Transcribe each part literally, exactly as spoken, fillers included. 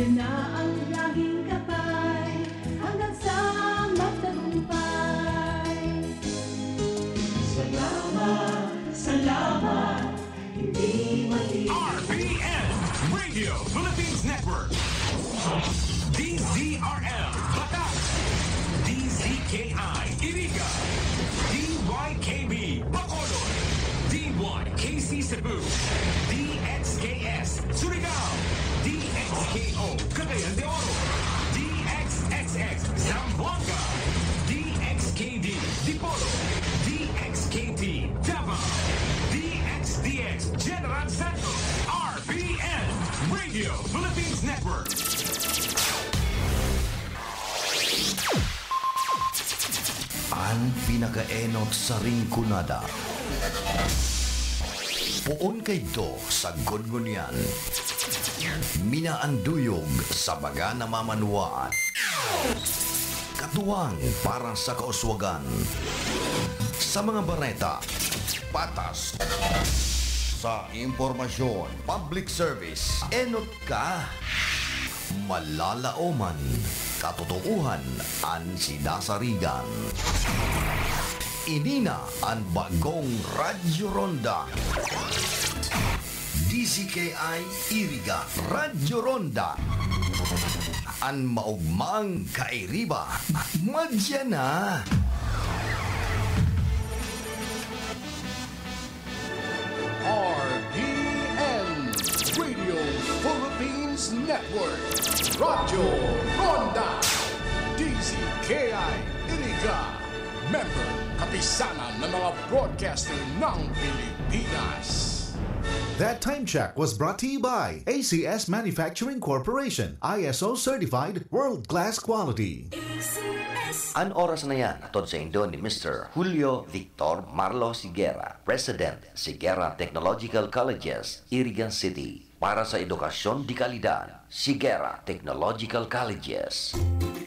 Yan na ang laging kapay hanggang sa magtagumpay. Salamat, salamat, hindi mali. R P N, Radio Philippines Network. D Z R L, Batac. D Z K I, Iriga. D Y K B, Bacolod. D Y K C Cebu. D X K S, Surigao. D X K O, Cagayan de Oro. D X X X, Zamboanga. D X K D, Dipolog. D X K T, Davao. D X D X, General Santos. R P N, Radio Philippines Network. An pinakaenot sa Rinconada. Poon kaidto sa Gungunyan. Minaanduyog sa baga na mamanwaan. Katuwang para sa kauswagan. Sa mga bareta, patas. Sa impormasyon, public service, enot ka. Malalaoman, katotoohan an sinasarigan. Ini na an bagong Radyo Ronda. D Z K I Iriga, Radyo Ronda. An maugmang kairiba, madya na. R P N, Radio Philippines Network, Radyo Ronda, D Z K I Iriga, member, Kapisanan ng mga Broadcaster ng Pilipinas. That time check was brought to you by A C S Manufacturing Corporation, I S O certified, world-class quality. An oras na yan, hatod saindo ni Mister Julio Victor Marlos Higuera, President, Higuera Technological Colleges, Iriga City. Para sa edukasyon de kalidad, Higuera Technological Colleges.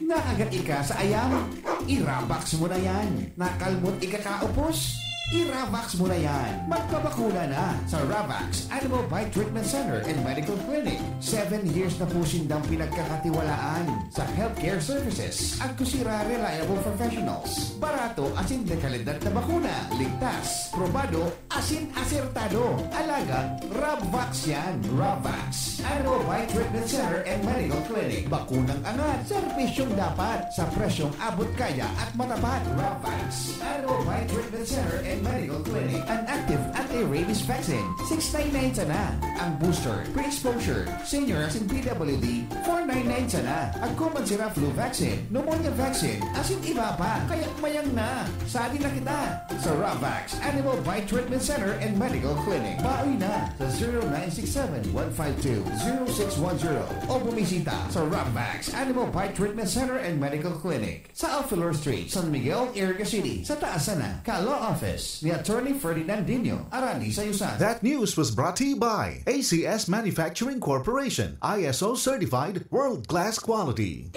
Nakagat ika sa ayam? I-Ravax mo na yan. Nakalmot ika kaupos? I-Ravax mo na yan. Magpabakuna na sa Ravax Animal Bite Treatment Center and Medical Clinic. Seven years na po sindang pinagkakatiwalaan sa healthcare services. Agkusira reliable professionals. Barato asin de kalidad na bakuna. Ligtas, probado, asin asertado. Alagad, Ravax yan. Ravax. Animal Bite Treatment Center and Medical Clinic. Bakunang angat. Serbisyong dapat. Sa presyong abot kaya at matapat. Ravax. Animal Bite Treatment Center and Medical Clinic. An active anti-rabies vaccine, six nine nine sana. Ang booster, pre-exposure, senior asin P W D, four nine nine sana. Agko man sira flu vaccine, pneumonia vaccine, asin iba pa. Kaya mayang na. Sadi na kita sa Ravax Animal Bite Treatment Center and Medical Clinic. Baoy na sa zero nine six seven, one five two, zero six one zero o bumisita sa Ravax Animal Bite Treatment Center and Medical Clinic sa Alfilor Street, San Miguel, Iriga City, sa taas sana ka Law Office ni Attorney Ferdinand Dino, Arani Sayusan. That news was brought to you by A C S Manufacturing Corporation, I S O certified, world-class quality.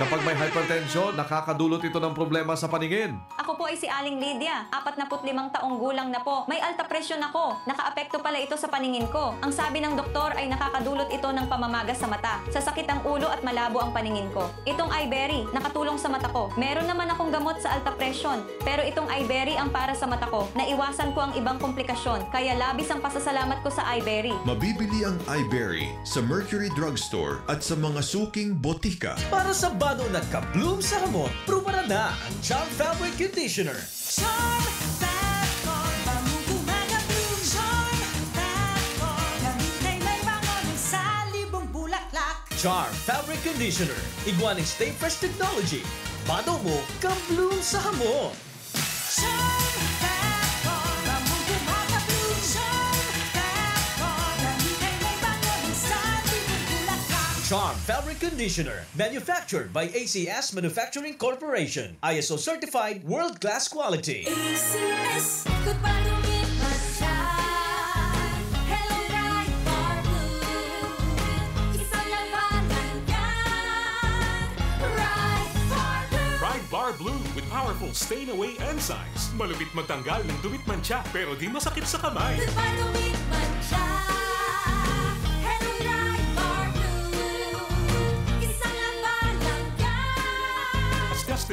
Kapag may hypertension, nakakadulot ito ng problema sa paningin. Ako po ay si Aling Lydia, apat na put limang taong gulang na po. May alta presyon ako. Nakaapekto pala ito sa paningin ko. Ang sabi ng doktor ay nakakadulot ito ng pamamaga sa mata, sasakit ang ulo at malabo ang paningin ko. Itong Iberry, nakatulong sa mata ko. Meron naman akong gamot sa alta presyon, pero itong Iberry ang para sa mata ko. Naiwasan ko ang ibang komplikasyon, kaya labis ang pasasalamat ko sa Iberry. Mabibili ang Iberry sa Mercury Drugstore at sa mga suking botika. Para sa bado na ka-bloom sa hamot, prubaran na ang Charm Fabric Conditioner. Charm Fabric, pamumumaga bloom. Charm Fabric, gamitin may bango ng salibong bulaklak. Charm Fabric Conditioner, igwa ning Stay Fresh Technology. Bado mo, ka-bloom sa hamot. Charm Fabric, pamumumaga bloom. Charm Fabric, gamitin may bango ng salibong bulaklak. Charm Fabric Conditioner, manufactured by A C S Manufacturing Corporation, I S O certified, world-class quality. A C S, good pa lumipad siya. Hello, Pride Bar Blue. Isang labanan yan. Pride Bar Blue. Pride Bar Blue with powerful stain away enzymes. Malupit magtanggal ng dumi't mantsa, pero di masakit sa kamay. Good pa lumipad siya. Hello, Pride Bar Blue.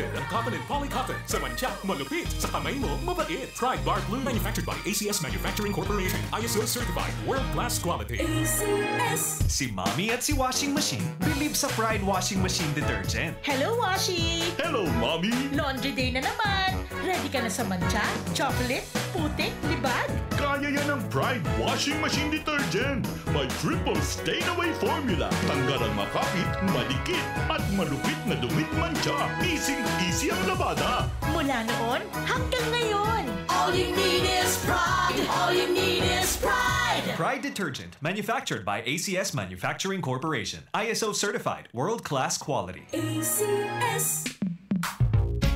Ang cotton and poly cotton. Sa mantsa, malupit. Sa kamay mo, mabait. Pride Bar Blue. Manufactured by A C S Manufacturing Corporation. I S O certified. World class quality. A C S. Si Mommy at si Washing Machine believe sa Pride Washing Machine Detergent. Hello, Washi! Hello, Mommy! Laundry day na naman! Ready ka na sa mantsa, chocolate, putik, libag? Kaya yan ng Pride Washing Machine Detergent. May triple stain away formula. Tanggal ang makapit, madikit, at malupit na dumi at mantsa. Easy-easy ang labada. Mula noon hanggang ngayon. All you need is pride. All you need is pride. Pride detergent, manufactured by A C S Manufacturing Corporation. I S O certified, world-class quality. A C S.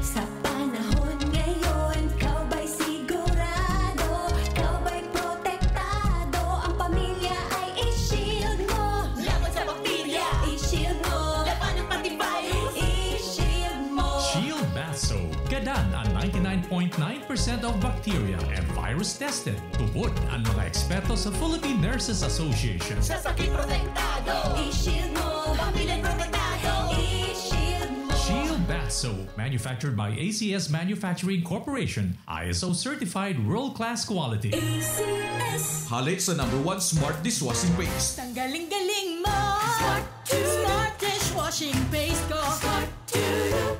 Sa panahon ngayon, ikaw ba'y sigurado? Ikaw ba'y protektado? Ang pamilya ay i-shield mo. Laban sa bakterya, i-shield mo. Laban ng antivirus, i-shield mo. Shield Bath Soap. Gadan ang ninety-nine point nine percent of bacteria and virus tested. Tubod ang mga eksperto sa Philippine Nurses Association. Sa sakit protektado, i-shield mo. Pamilya protektado, i-shield mo. Shield Bath Soap, manufactured by A C S Manufacturing Corporation, I S O certified world-class quality. A C S. Hale sa number one smart dishwashing paste. Tanggaling-galing mo. Smart to. Smart dishwashing paste ko. Smart to.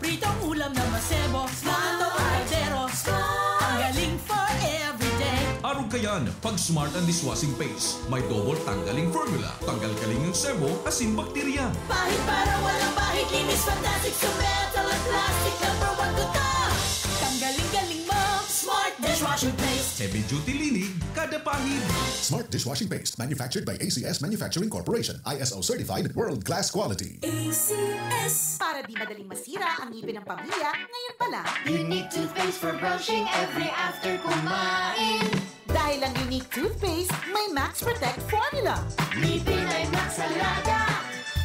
Pritong ulam na masebo. Smart. Lutong kaldero. Smart. Tanggaling for everyday. Arog kayan, pag Smart ang dishwashing paste. May double tanggaling formula. Tanggal kaling ang sebo, asin bakterya. Pahid para walang bahid. Linis fantastic sa metal at plastic. Number one ko to. Tanggaling-galing mo. Smart dishwashing paste. Heavy duty linig, kada pahid. Smart dishwashing paste. Manufactured by A C S Manufacturing Corporation. I S O certified, world class quality. A C S. Para di madaling masira ang ngipin ng pamilya, ngayon pa lang. Unique toothpaste for brushing every after kumain. Dahil ang Unique Toothpaste may Max Protect Formula. Ngipin ay Max Alaga,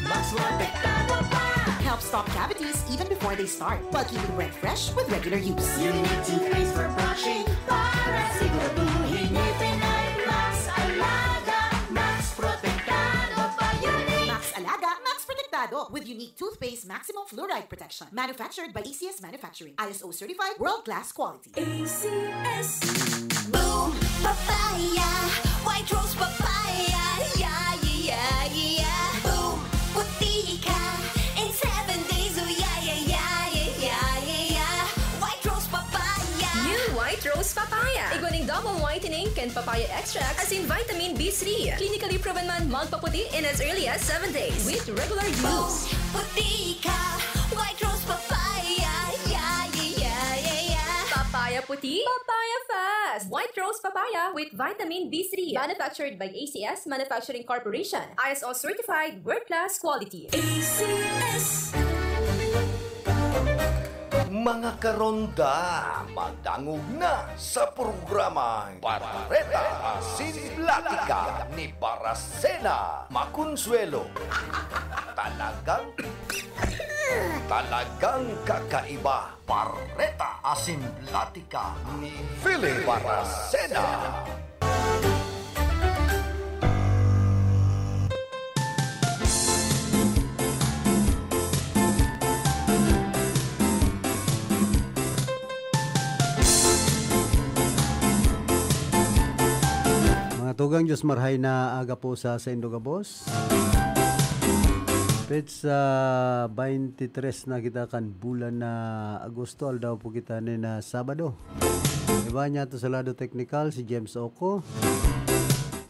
Max Protektado pa. Helps stop cavities even before they start, while keeping breath fresh with regular use. Unique Toothpaste for brushing, para siguraduhin ngipin ay Max Alaga, Max Protektado pa. Unique. Max Alaga, Max Protektado with Unique Toothpaste Maximum Fluoride Protection. Manufactured by A C S Manufacturing. I S O certified, world class quality. A C S. Boom Papaya, White Rose Papaya, yeah, yeah, yeah, yeah. Boom, puti ka in seven days, oh yeah, yeah, yeah, yeah, yeah, yeah, yeah. White Rose Papaya. New White Rose Papaya. Igwa ning double whitening kan papaya extract asin vitamin B three. Clinically proven man magpaputi in as early as seven days with regular use. Boom, puti ka, White Rose Papaya, yeah, yeah, yeah, yeah, yeah. Papaya puti, papaya fast. White Rose Papaya with vitamin B three. Manufactured by A C S Manufacturing Corporation. I S O certified, world class quality. A C S. Mga karonda, madangog na sa programang Bareta Asin Platika ni Barasena Maconsuelo. Talagang, talagang kakaiba. Bareta Asin Platika ni Philip Barasena. Mga tugang, Diyos marhay na aga po sa saindo gabos. Petsa twenty-three na kita kan bulan na Agosto, aldaw po kita nin, ah, Sabado. Iba niya to sa lado teknikal, si James Oco.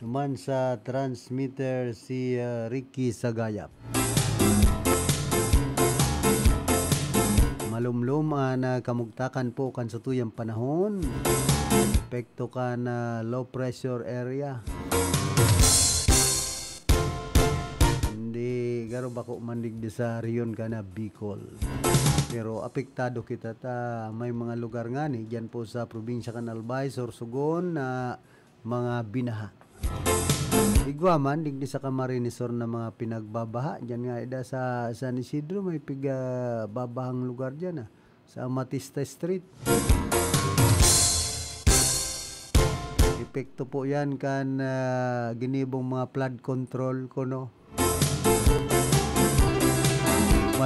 Duman sa transmitter, si, ah, Ricky Sagayap. Malumlom an, ah, kamugtakan po kan satuyang panahon. Epekto kan, ah, low pressure area. Hindi, garo bako man digdi sa rehiyon kan, ah, Bicol. Pero apektado kita ta may mga lugar ngani, diyan po sa probinsya kan Albay, Sorsogon, na mga binaha. Igwa man, digdi sa Camarines Sur na mga pinagbabaha. Diyan nga, ida sa San Isidro, may piga babahang lugar diyan, ah, sa Amatista Street. Epekto po yan kan, ah, ginibong mga flood control kuno.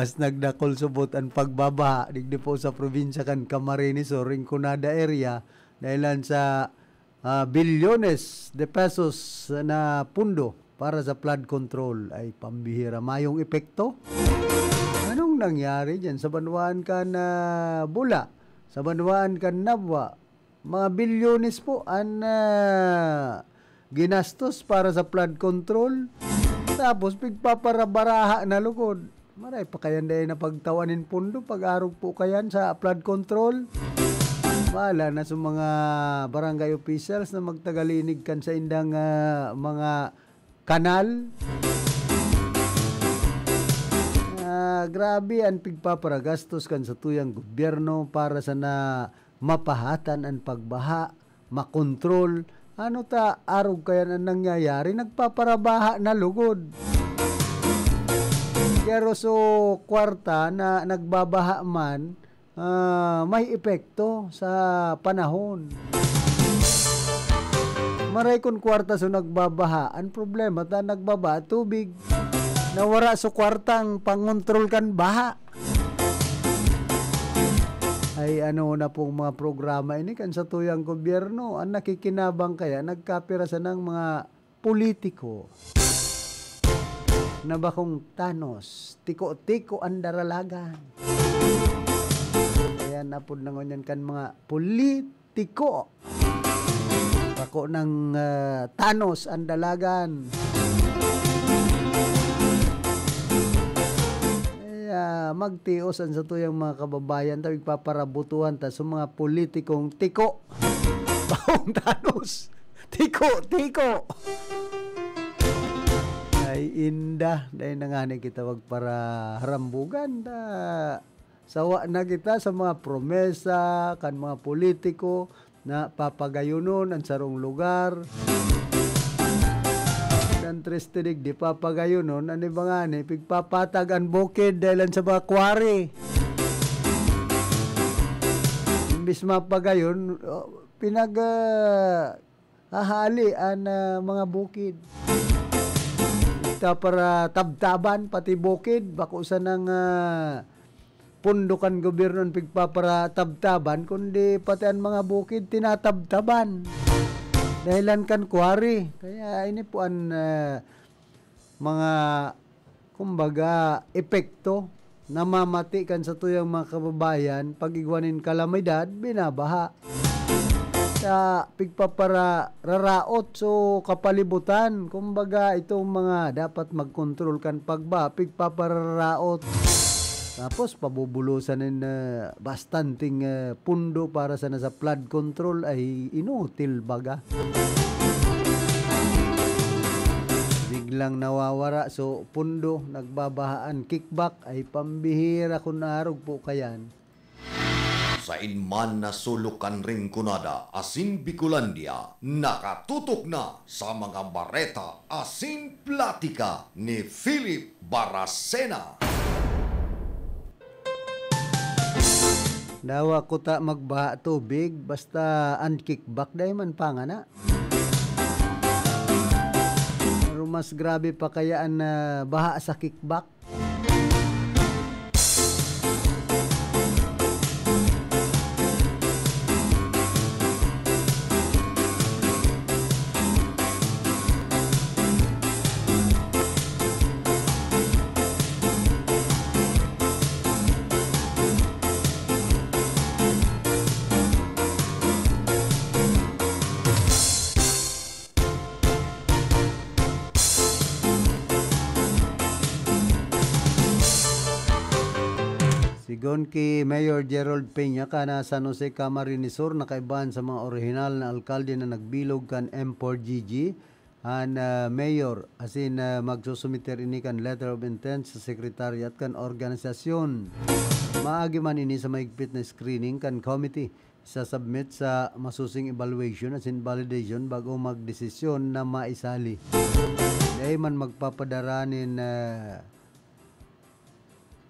Mas nagdakol subot an pagbabaha digdi po sa probinsya kan Camarines Sur, Rinconada area, dahilan sa, ah, bilyones de pesos na pundo para sa flood control. Ay, pambihira. Mayong epekto? Anong nangyari diyan sa banwaan kan, ah, Bula? Sa banwaan kan Nabua? Mga bilyones po an, ah, ginastos para sa flood control. Tapos pigpaparabaraha na lugod. Maray pa kayan dai na pagtawan nin pondo pag-arog po kayan sa flood control. Bahala na sa mga barangay officials na magtagalinig kan saindang, ah, mga kanal. Ah, grabe an pigpaparagastos kan satuyang gobyerno para sana mapahatan an pagbaha, makontrol. Ano ta, arog kayan an nangyayari, nagpaparabaha na lugod. Pero so, kwarta na nagbabaha man, ah, may epekto sa panahon. Maray kun kwarta so nagbabaha, an problema ta nagbabaha tubig. Nawara so kwartang pangontrol kan baha. Ay, ano na pong mga programa ini kan satuyang gobyerno? An nakikinabang kaya, nagkapira sanang mga politiko na bakong Thanos, tiko-tiko an daralagan. Ayan, apod na ngunyan kan mga politiko. Bako nang, ah, Thanos an dalagan. Kaya magtios an satuyang mga kababayan, ta igpaparabutuhan ta sa mga politikong tiko. Bakong Thanos. Tiko, tiko. Ay, inda. Dahil na nga ni kita magparaharambugan. Da, sawa na kita sa mga promesa kan mga politiko na papagayonon an sarong lugar. Dan triste digdi, papagayonon an iba ngani, pigpapatag an bukid dahil sa mga quarry. Imbis mapagayon, oh, pinag, ah, hahali an, ah, mga bukid. Ito para tabtaban, pati bukid, bako sanang, ah, pondo kan gobyerno an pigpaparatabtaban, kundi pati an mga bukid tinatabtaban. Dahilan kan quarry. Kaya ini po an, ah, mga, kumbaga, epekto namamati kan satuyang mga kababayan, pag igwa nin kalamidad, binabaha. Sa pigpapararaot so kapalibutan, kumbaga, itong mga dapat magkontrol kan pagbaha, pigpapararaot. Tapos, pabubulosan nin, ah, bastanteng, ah, pundo para sana sa flood control ay inutil baga. Biglang nawawara, so, pundo, nagbabahaan, kickback, ay pambihira kun naarog po kayan. Sain man na sulok kan Rinconada asin Bicolandia, nakatutok na sa mga bareta asin platika ni Philip Baracena. Dawa ko ta magbaha tubig, basta an kickback dai man pangana. Pero mas grabe pa kaya an, ah, baha sa kickback. Sigon ki Mayor Gerald Peña, kan San Jose, Camarines Sur, nakaibahan sa mga orihinal na alkalde na nagbilog kan M four G G, an, ah, mayor, asin, ah, magsusumiter ini kan letter of intent sa sekretariat kan organisasyon. Maagi man ini sa mahigpit na screening kan committee, isasubmit sa masusing evaluation asin validation bago magdesisyon na maisali. Dai man magpapadara nin, ah,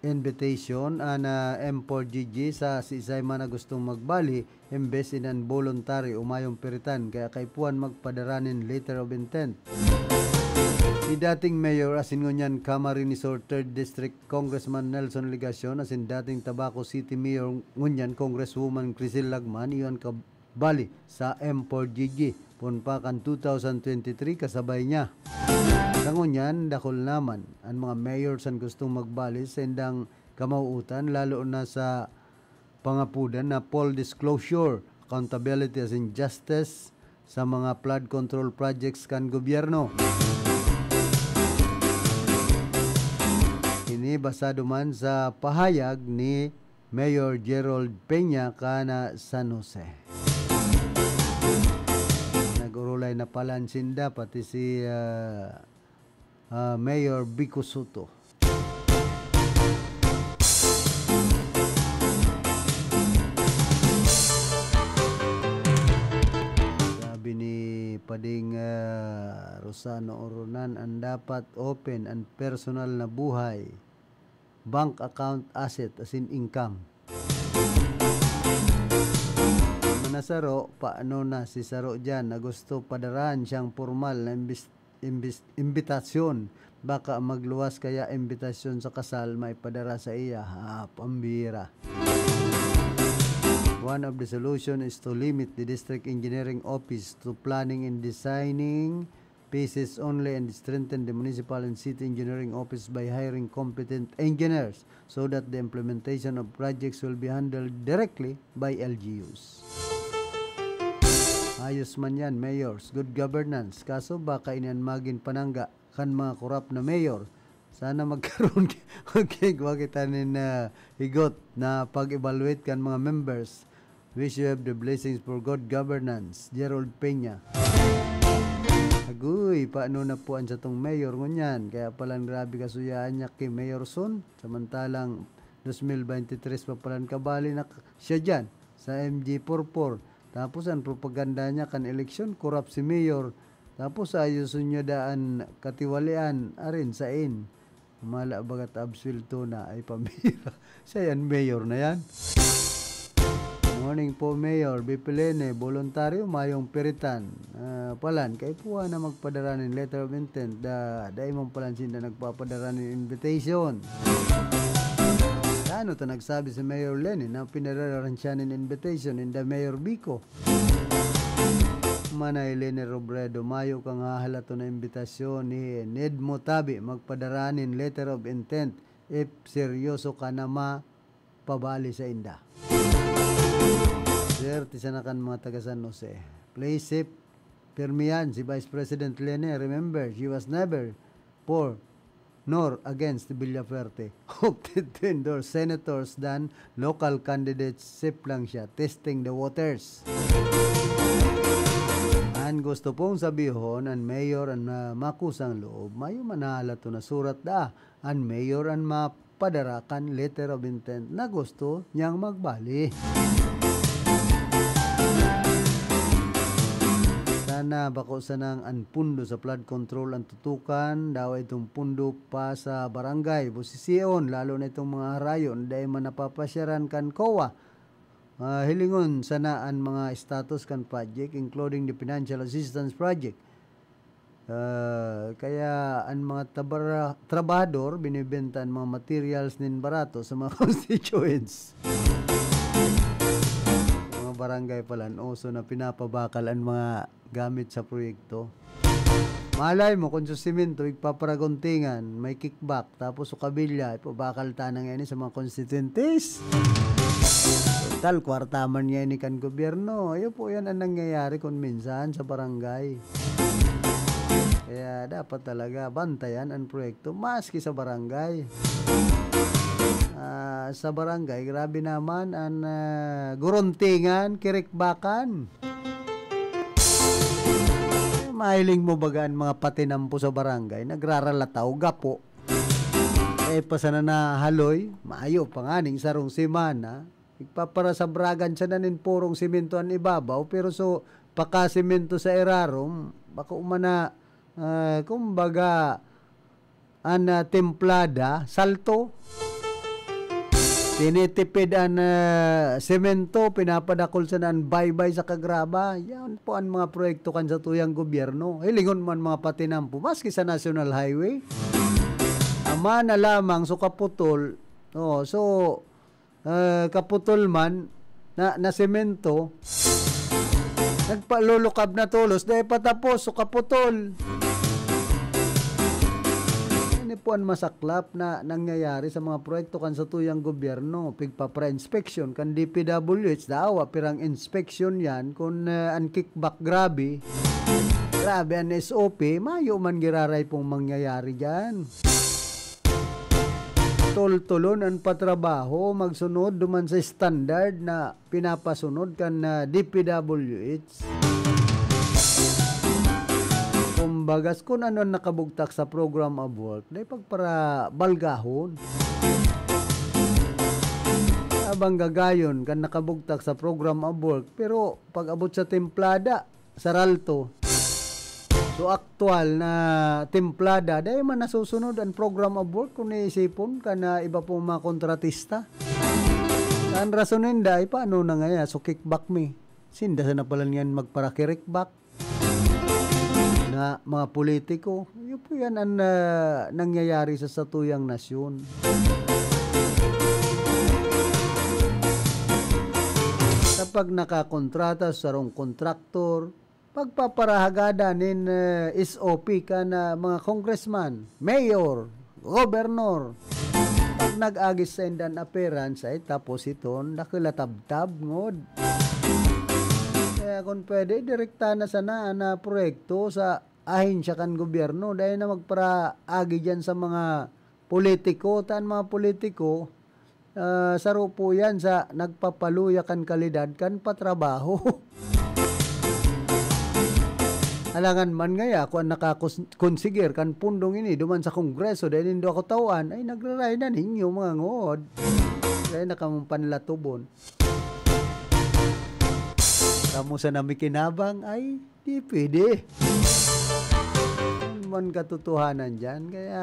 invitation an, ah, M four G G sa siisay man na gustong magbali, imbes inan voluntary o mayong piritan, kaya kaipuhan magpadara nin letter of intent. Si dating Mayor asin ngunyan Camarines Sur Third District Congressman Nelson Legacion asin dating Tabaco City Mayor ngunyan Congresswoman Crisil Lagman iyo an kabali sa M four G G poon pa kan two thousand twenty-three kasabay niya. Sa ngunyan, dakul naman an mga mayor san gustong magbali sa indang kamawootan, lalo na sa pangapodan na full disclosure, accountability asin justice sa mga flood control projects kan gobyerno. Ini basado man sa pahayag ni Mayor Gerald Peña kana San Jose. Nag-urulay na palan sinda, pati si ah, ah, Mayor Vico Sotto. Sabi ni Pading ah, Rosano Oronan, ang dapat open ang personal na buhay, bank account, asset, asin income. Manasaro, paano na si saro diyan na gusto padarahan siyang pormal na imbis- imbis- imbitasyon? Baka magluwas kaya imbitasyon sa kasal maipadara sa iya? Ha, pambira. One of the solution is to limit the district engineering office to planning and designing pieces only and strengthen the municipal and city engineering office by hiring competent engineers so that the implementation of projects will be handled directly by L G Us. Ayos man yan, mayors. Good governance. Kaso baka ini an magin panangga kan mga korap na mayor. Sana magkaroon, magkaigwa kita nin ah, higot na pag-evaluate kan mga members. Wish you have the blessings for good governance, Gerald Peña. Agoy, paano na po ang satong mayor ngunyan? Kaya palang grabe kasuyaan niya ki Mayor Son. Samantalang dos mil bente tres pa palan kabali na k- siya dyan sa M G forty-four. Tapos ang propaganda niya kan eleksyon, korap si mayor. Tapos ayuson niya daan katiwalian, arin sain. Mala bagat absuelto na ay pambira. Siya yan, mayor na yan. Morning po, Mayor. Bipilene, voluntaryo, mayong piritan. Ah, palan, kaipuhan na magpadara nin letter of intent. Da, dai man palan sinda nagpapadara nin invitation. Ano ta nagsabi si Mayor Leni na pinadarahan siya nin invitation in the Mayor Vico? Manay Leni Robredo, mayo kang hahalaton na imbitasyon ni Ned Motabi magpadara nin letter of intent if seryoso ka na mapabali sa inda. Swerte sana kan mga taga San Jose. Play safe. Pirmi yan si Vice President Leni. Remember, she was never for nor against Villafuerte. Opted to endorse senators than local candidates. Safe lang siya. Testing the waters. An gusto pong sabihon, an mayor an ah, makusang loob, mayo man halaton na surat da. An mayor an mapadara kan letter of intent na gusto niyang magbali. Sana bako sanang an pundo sa flood control an tutukan, dawa itong pundo pa sa barangay, busision, lalo na itong mga harayo na dai man napapasyaran kan COA. Ah, hilingon sana an mga status kan project, including the financial assistance project. Ah, kaya an mga tabara- trabahador binibenta an mga materials nin barato sa mga constituents. Mga barangay pala, an uso na pinapabakal an mga gamit sa proyekto. Malay mo, kung sa simento, igpaparaguntingan, may kickback, tapos sa kabilya, ipabakal ta na ngayon sa mga constituentes. Total, kwarta man niya ini kan gobyerno. Ayo po yan ang nangyayari kung minsan sa barangay. Kaya dapat talaga bantayan ang proyekto maski sa barangay. Ah, sa barangay, grabe naman ang ah, guruntingan, kirikbakan. Mahiling mo baga ang mga patinampo sa barangay, nagraralataw, gapo. Eh, pa sana nahaloy, mayo pa nga ning sarong semana. Igpaparasabragan sana nin purong semento an ibabaw, pero so, pakasemento sa irarom, bako man na, ah, kumbaga, an ah, templada, salto. Tinitipid an, ah, semento, pinapadakul sana an baybay saka graba. Yan po an mga proyekto kan satuyang gobyerno. Hilingon mo an mga patinampo, maski sa National Highway. Ama na lamang, so kaputol. Oh, so, ah, kaputol man na, na semento. Nagpalulukab na tolos, dai patapos, so kaputol. Ini po an masaklap na nangyayari sa mga proyekto kan satuyang gobyerno. Pigpapra-inspection kan D P W H, dawa pirang inspection yan. Kun, eh, an kickback grabe, grabe an S O P, mayo man giraray pong mangyayari dyan. Tultulon an patrabaho, magsunod duman sa standard na pinapasunod kan, ah, D P W H. Kumbaga, kun ano an nakabugtak sa program of work, dai pagparabalgahon. Abang gagayon kan nakabugtak sa program of work, pero pag-abot sa templada, saralto. So, aktual na templada, dai man nasusunod an program of work kun iisipon kan, ah, iba pong mga kontratista. An rason ninda ay, "Paano na ngaya? So, kickback mi." Sinda sana pala niyan magparakickback na mga politiko. Yun po yan ang, ah, nangyayari sa satuyang nasyon. Kapag nakakontrata sa sarong kontraktor, pagpaparahagada nin, eh, S O P kan, ah, mga congressman, mayor, gobernador. Pag nag-agi sa indan appearance, ay tapos iton, dakula tabtab, ngod. Kaya kung pwede, direkta na sana na proyekto sa ahensya kan gobyerno. Dahil na magparaagi dyan sa mga politiko. Tan mga politiko, ah, saro po yan sa nagpapaluya kan kalidad kan patrabaho. Alangan man ngaya, ako ang nakakons-, konsigir kan pundong ini, duman sa Kongreso, dahil nindo ako tawaan, ay nagraray na ninyo, mga ngod. Dahil na kamong panlatubon. Kamo sa namikinabang, ay, di pwede. Yan man katotohanan dyan. Kaya,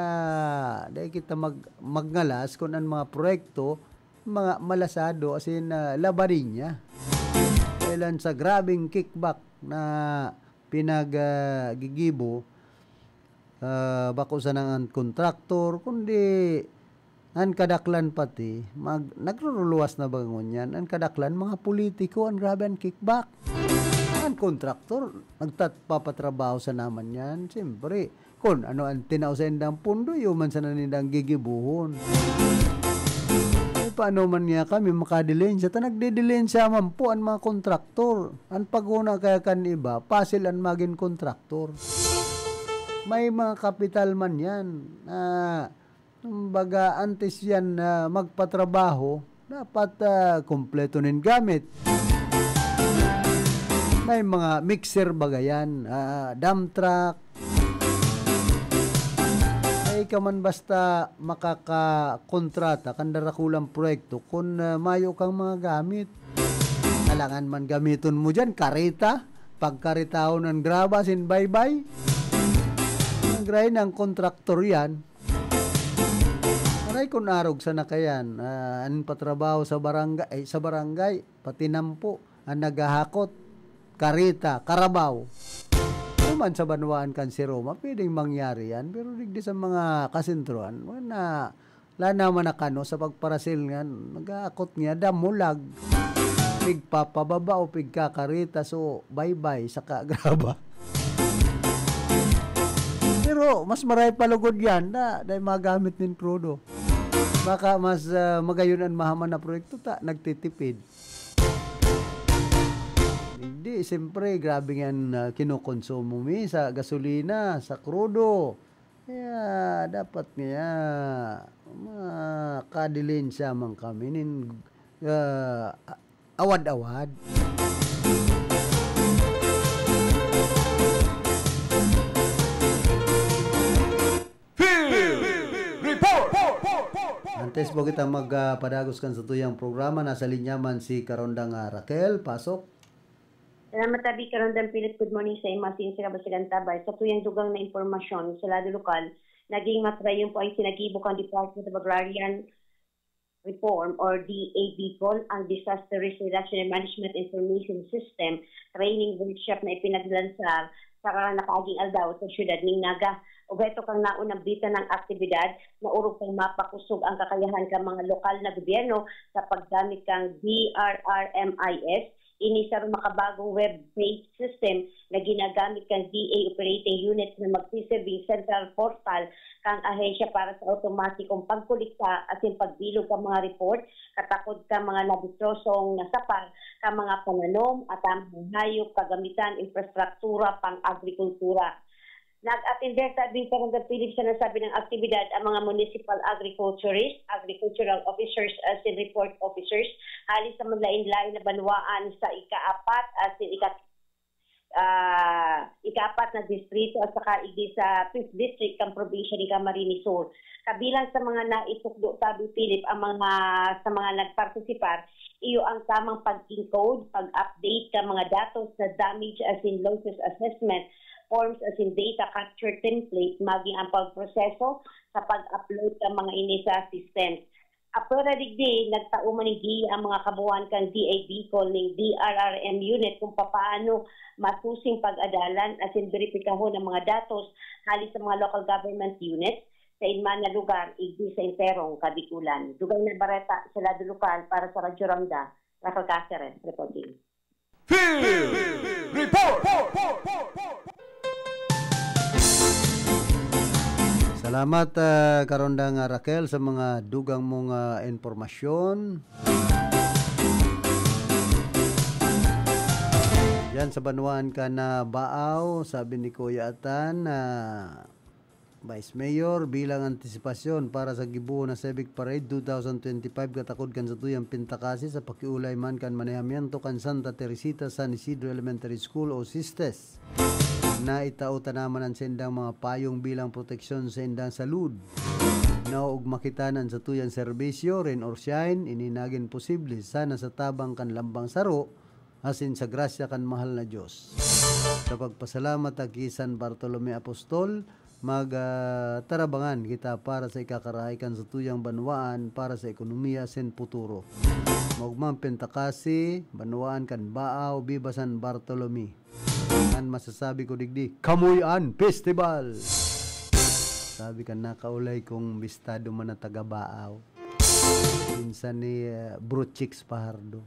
dahil kita mag-, magngalas kung ang mga proyekto, mga malasado, as in, ah, labarin niya. Kailan sa grabing kickback na pinag, ah, gigibo, ah, bako sana an kontraktor, kundi an kadaklan pati, mag-, nagruruluwas na ba ngunyan? An kadaklan, mga politiko, an grabe an kickback. An kontraktor, nagtat-, papatrabaho sana man yan. Siyempre, kun ano an tinao sa indang pundo, iyo man sana nindang gigibuhon. Eh, paano man niya kami makadilensya? Ta nagdidilensya man po an mga kontraktor. An paghuna kaya kan iba, pasil an magin kontraktor. May mga kapital man yan na, kumbaga, antes yan na magpatrabaho, dapat, ah, kumpleto nin gamit. May mga mixer baga yan, ah, dump truck. Ay ka man basta makakakontrata kan darakulang proyekto kun, ah, mayo kang mga gamit. Alangan man gamiton mo dyan, kareta, pagkaretahon an graba, sin baybay. Ang grahe ng kontraktor yan. Aray kun arog sana kayan, ah, an patrabaho sa barangay, ay, sa barangay, patinampo, an naghahakot, kareta, karabaw. Duman sa banwaan kan si Roma, pwedeng mangyari yan, pero digdi sa mga kasentrohan, wala, wala naman na kano sa pagparasil nga, naghahakot niya, damulag. Pigpapababa o pigkakareta, so, baybay, saka graba. Pero mas maray pa lugod yan na, na magamit nin krudo. Baka mas, ah, magayon an mahaman na proyekto ta, nagtitipid. Hindi, siyempre, grabe nga an, ah, kinukonsumo mi sa gasolina, sa krudo. Kaya dapat nga makadilensya man kami nin, ah, awad-awad. Field Report! Antes po kita mag, ah, padagos kan satuyang programa, nasa linya man si Karondang, ah, Raquel. Pasok. Salamat, Abi. Karondang Philip, good morning sa imo asin sa kabasagan ta. Sa tuyang dugang na impormasyon sa lado lokal, naging makarayon po ang sinagibo kan Department of Agrarian Reform or D A Bicol ang Disaster Risk Reduction and Management Information System training workshop na ipinaglansar sa nakaaging aldaw sa siyudad ning Naga. Obheto kan naunang bitan na aktibidad, maorog pang mapakosog ang kakayahan kan mga lokal na gobyerno sa paggamit kan D R R M I S. Ini sarong makabagong web-based system na ginagamit kan D A operating unit na magsisilbing central portal kan ahensya para sa otomatikong pagkolekta asin pagbilog kan mga report katakod kan mga nadestrosong nasapar kan mga pananom, atamang hayop, kagamitan, infrastruktura, pang-agrikultura. Nag-atender ta, Bing Karandang Philip, sa nasabing aktibidad ang mga municipal agriculturist, agricultural officers, asin report officers hali sa maglain-lain na banwaan sa ikaapat asin ika-, ah, ikaapat na distrito at saka igdi sa Fifth District kan probinsya nin Camarines Sur. Kabilang sa mga naitukdo ta, Bing Philip, ang mga, sa mga nagpartisipar, iyo ang tamang pag-encode, pag-update kan mga datos sa damage asin losses assessment forms asin data capture template, magin ang pagproseso sa pag-upload kan mga ini sa systems. Apwera digdi, nagtao man digdi ang mga kabuuan kan D A Bicol nin D R R M unit kung papaano masusing pag-adalan asin beripikahon ang mga datos hali sa mga local government units sa inman na lugar, igdi sa enterong Kabikulan. Dugay na bareta sa lado lokal para sa Radyo Ramda, Raquel Caceres reporting. Field Report! Salamat, ah, Karondang, ah, Raquel, sa mga dugang mong, ah, impormasyon. Yan sa banwaan kan Baao, sabi ni Kuya Atan, ah, Vice Mayor, bilang antisipasyon para sa gibohon na Civic Parade two thousand twenty-five, katakod kan satuyang pintakasi sa pakiolay man kan manehamiento kan Santa Teresita San Isidro Elementary School o SISTES, na itao ta naman an saindang mga payong bilang proteksyon sa indang salud. Naoogma kita na an satuyang serbisyo, rain or shine, ini nagin posible sana sa tabang kan lambang saro, asin sa grasya kan mahal na Dios. Sa pagpasalamat ta ki San Bartolome Apostol, mag, ah, tarabangan kita para sa ikakarahay kan satuyang banwaan, para sa ekonomiya asin puturo. Maogmang pintakasi, banwaan kan Baao, Biba San Bartolome. An masasabi ko digdi, kamoy an festival! Sabi kan nakaulay kong bistado man na taga Baao. Minsan ni, eh, Bro Chicks Pahardo.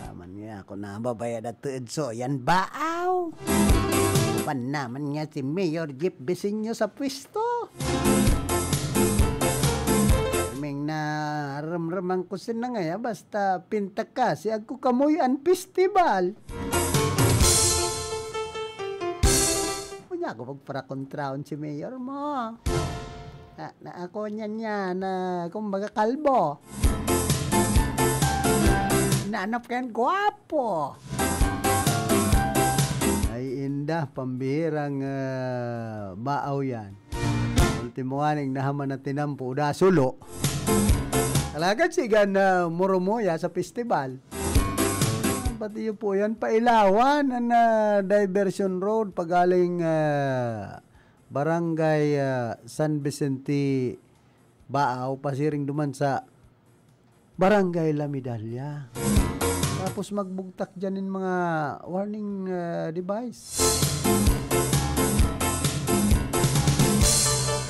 Naman niya ako nababayad at tuod so, yan baaw! Uban naman niya si Mayor Jeff Bisinyo sa pwesto. Ming na ramraman ko sina ngaya, basta pinta kasi agko kamoy an festival. Unya ako magparakontraon si Mayor mo. Na, na ako niya niya na, kumbaga, kalbo. Naanap kayan, gwapo. Ay, inda, pambihirang, ah, baaw yan. Ultimo nga ning nahaman na tinampo, da sulo. Talaga, sigan na murumoya sa festival. Pati yun po yan, pailawan, ang, ah, diversion road, pagaling, ah, Barangay, ah, San Vicente, Baao, pasiring duman sa Barangay La Medalla. Tapos magbugtak dyan yung mga warning, ah, device.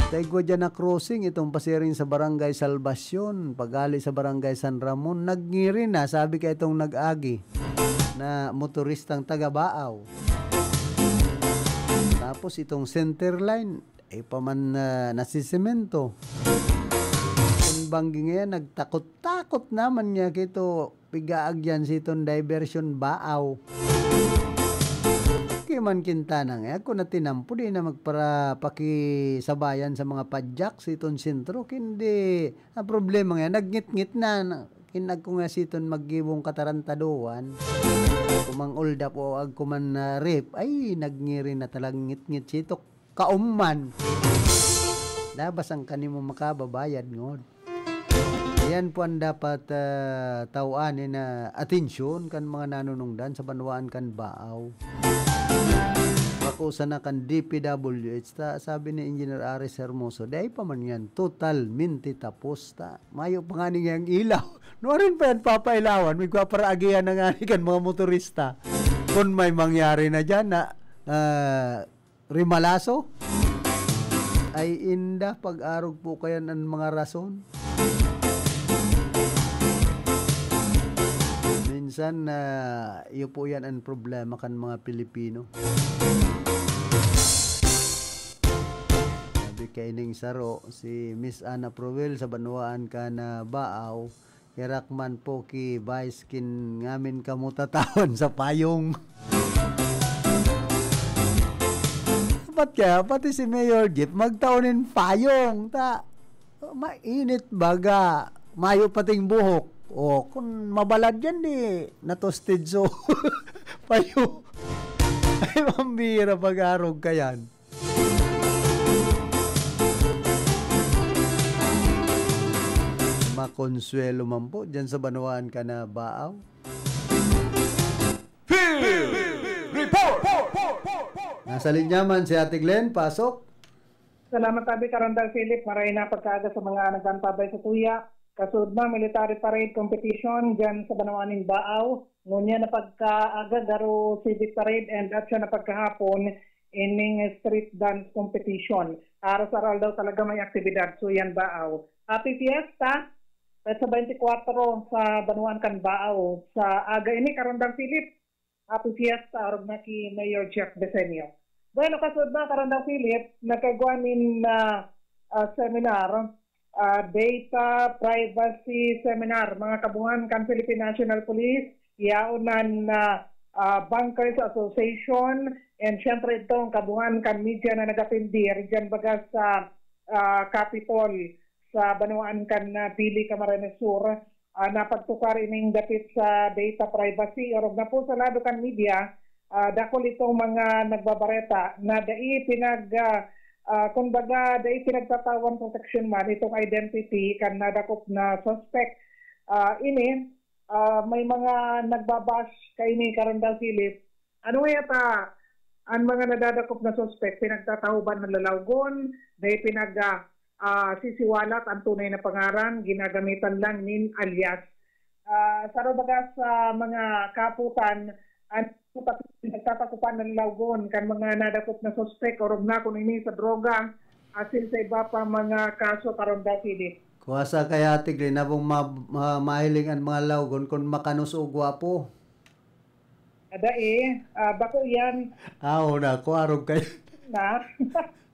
Taigwa dyan na crossing, itong pasiring sa Barangay Salvacion, pagali sa Barangay San Ramon, nagngiri na, sabi ka itong nag-agi na motoristang taga Baao. Tapos itong center line, ay pa man, ah, nasisemento. Kun banggi ngayon, nagtakot-takot naman niya kito, pigaagyan siton diversion baaw. Ki man Quintana nga, ako na tinampo, di na magpara-, pakisabayan sa mga padyak siton sentro, kundi ang problema nga, nagngitngit na, na, kinag ko nga siton maggibong katarantaduan. Kumang oldap o ag kuman na rape, ay, nagngiri na talagang ngitngit sitok. Kaumman. Dabas ang kanimo makababayad, ngod. Ayan po ang dapat, ah, tawaan na atensyon kan mga nanunungdan sa banwaan kan Baaw. Bako sana kan D P W H ta, sabi ni Engineer Aris Hermoso, "Di ay pa man yan totalmente tapos ta. Mayo pa nga niya ang ilaw." Nuarin pa yan papailawan, may gwapara agihan na nga ni kan mga motorista. Kung may mangyari na dyan na, ah, rimalaso, ay inda pag-arog po kayan ang mga rason. Minsan, ah, iyo po yan ang problema kan mga Pilipino. Sabi kaining saro, si Miss Ana Proel sa banwaan kan Baaw, "Herak man po ki Vice kin ngamin kamo tatawan sa payong." Dapat kaya, pati si Mayor Jeff, magtao nin payong. Ta, mainit baga, mayo pating buhok. O, kung mabalad yan, di natusted so payo. Ay, mambira pag-arog ka yan. Makonsuelo man po dyan sa banwaan ka na Baaw. Field Report! Nasa linya man si Ate Glenn, pasok. Salamat, Abi Karandang Philip. Maray na pagkaaga sa mga nag-antabay sa tuya. Kasud na military parade competition dyan sa banwaan nin Baaw. Ngunyan na pagkaaga, garo civic parade and action na pagkahapon, ining street dance competition. Aras-aral daw talaga may aktibidad. So yan, Baaw. Happy Fiesta! Petsa twenty-four sa banwaan kan Baaw. Sa aga ini, Karandang Philip, Happy Fiesta, arog na ki Mayor Jeff Desenio. Bueno, kasud na, Karandang Philip, nagkagwa nin, ah, ah, seminar, ah, Data Privacy Seminar, mga kabuhan kan Philippine National Police, yaon nan, ah, ah, Bankers Association, and syempre itong kabuhan kan media na nag-atindi, riyan baga sa, ah, Capitol, sa banwaan kan, ah, Dili, Camarines Sur, ah, napagtukar ining dapit sa data privacy. Orog na po sa lado kan media, ah, dakul itong mga nagbabareta na dai pinag, ah, ah, kumbaga, dai pinagtatawan proteksyon man itong identity kan nadakop na suspect. Ah, ini, ah, may mga nagbabash kaini, Karandang Philip. Ano kaya ta an mga nadadakop na suspek pinagtatahoban na lalawgon, dai pinag, ah, ah, sisiwalat an tunay na pangaran, ginagamitan lang nin alias. Ah, sa rubaga sa mga kaputan, an pinagtatakopan na lalawgon kan mga nadakop na suspek, orog na kun ini sa droga, asin sa iba pa mga kaso, Karandang Philip. Kuwasa kaya, Ate Glenn, abong ma-, ma-, mahiling an mga lawgon kun makanos o gwapo. Ada eh, ah, bako yan. Ah, oo na, kuwarog kayo. Na.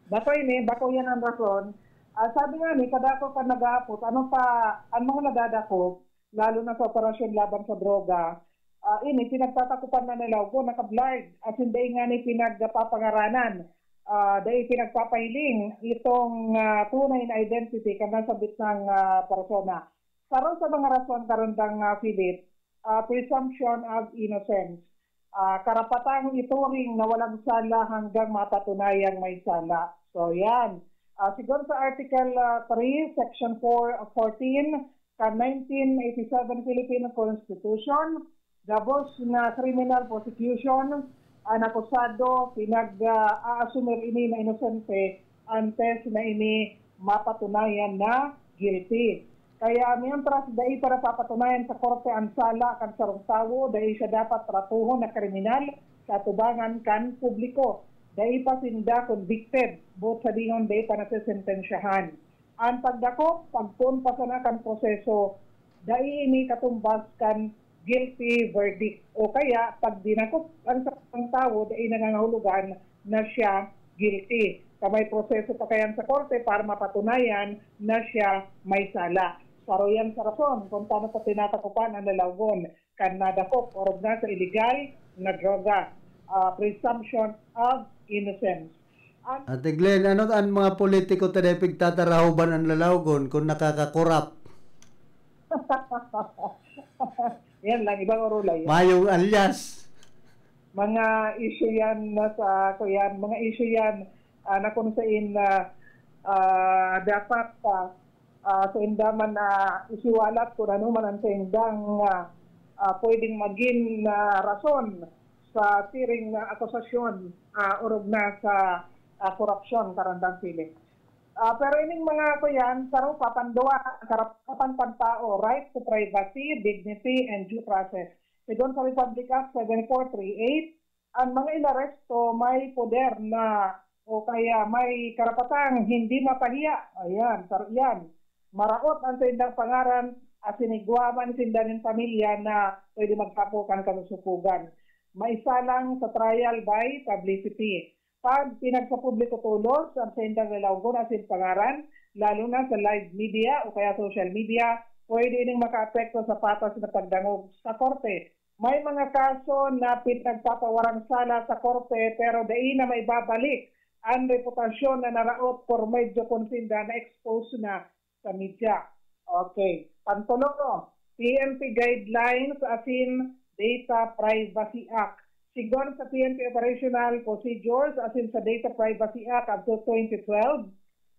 Bako ini, bako yan ang rason. Ah, sabi nga ni, kadako kan nag-aapot, ano pa, ang mga nadadakop, lalo na sa operasyon laban sa droga, ah, ini, pinagtatakupan na nila, ugo, naka-blurred, as in, dai nga ni pinagpapangaranan, ah, dai pinagpapahiling itong, ah, tunay na identity kan nasabit ng, ah, persona. Saro sa mga rason karundang, ah, Philip, ah, presumption of innocence. Ah, karapatang ituring na walang sala hanggang mapatunayang may sala. So, yan. Ah, sigon sa Article, ah, three, Section four, fourteen kan nineteen eighty-seven Philippine Constitution, gabos na criminal prosecution, ang akusado pinag-aasumir ini na inosente antes na ini mapatunayan na guilty. Kaya mientras dai pa napapatunayan sa korte ang sala kan sarong tawo, dai siya dapat tratuhon na kriminal sa atubangan kan publiko. Dai pa sinda convicted, boot sabihon, dai pa nasesentensyahan. Ang pagdakop, pagpoon pa sana kan proseso, dai ini katumbas kan guilty verdict. O kaya, pag dinakop ang sarong tawo, dai nangangahulugan na siya guilty. Sa may proseso pa kayan sa korte para mapatunayan na siya may sala. Saro yan sa rason kung paano pa tinatakupan ang lalawgon kan nadakop orog na sa iligal na droga. Ah, presumption of innocence. Ang Ate Glenn, ano ang mga politiko ta dai pigtatarahoban ang lalawgon kung nakakakorap? Yan lang, ibang orulay. Mayong alias. Mga issue yan na sa, kuyan, mga issue yan, ah, na kung sain na, ah, dapat, ah, ah, sa inda man na isiwalat kung ano man ang sa indang, ah, ah, pwedeng maging, ah, rason sa siring na akusasyon, ah, orog na sa, ah, korupsyon, karandang Philip. Ah, pero ining mga kuyan, saro pa, panduwa, karapat-dapat kan tao, right to privacy, dignity, and due process. Sigon sa Republic Act seven four three eight, ang mga inaresto may poder na o kaya may karapatang hindi mapahiya. Ayan, saro yan. Maraot ang saindang pangaran, asin igwa man sinda nin pamilya na pwede magsapo kan kalusukogan. Maisalang sa trial by publicity. Pag pinagsapubliko tolos ang saindang lalawgon asin pangaran, lalo na sa live media o kaya social media, pwede ining makaapekto sa patas na pagdangog sa korte. May mga kaso na pinagpapawarang sala sa korte pero dai na maibabalik an reputasyon na naraot por medyo kon sinda na-expose na sa media. Okay. Pantulo, P N P Guidelines asin Data Privacy Act. Sigon sa P N P Operational Procedures asin sa Data Privacy Act of twenty twelve,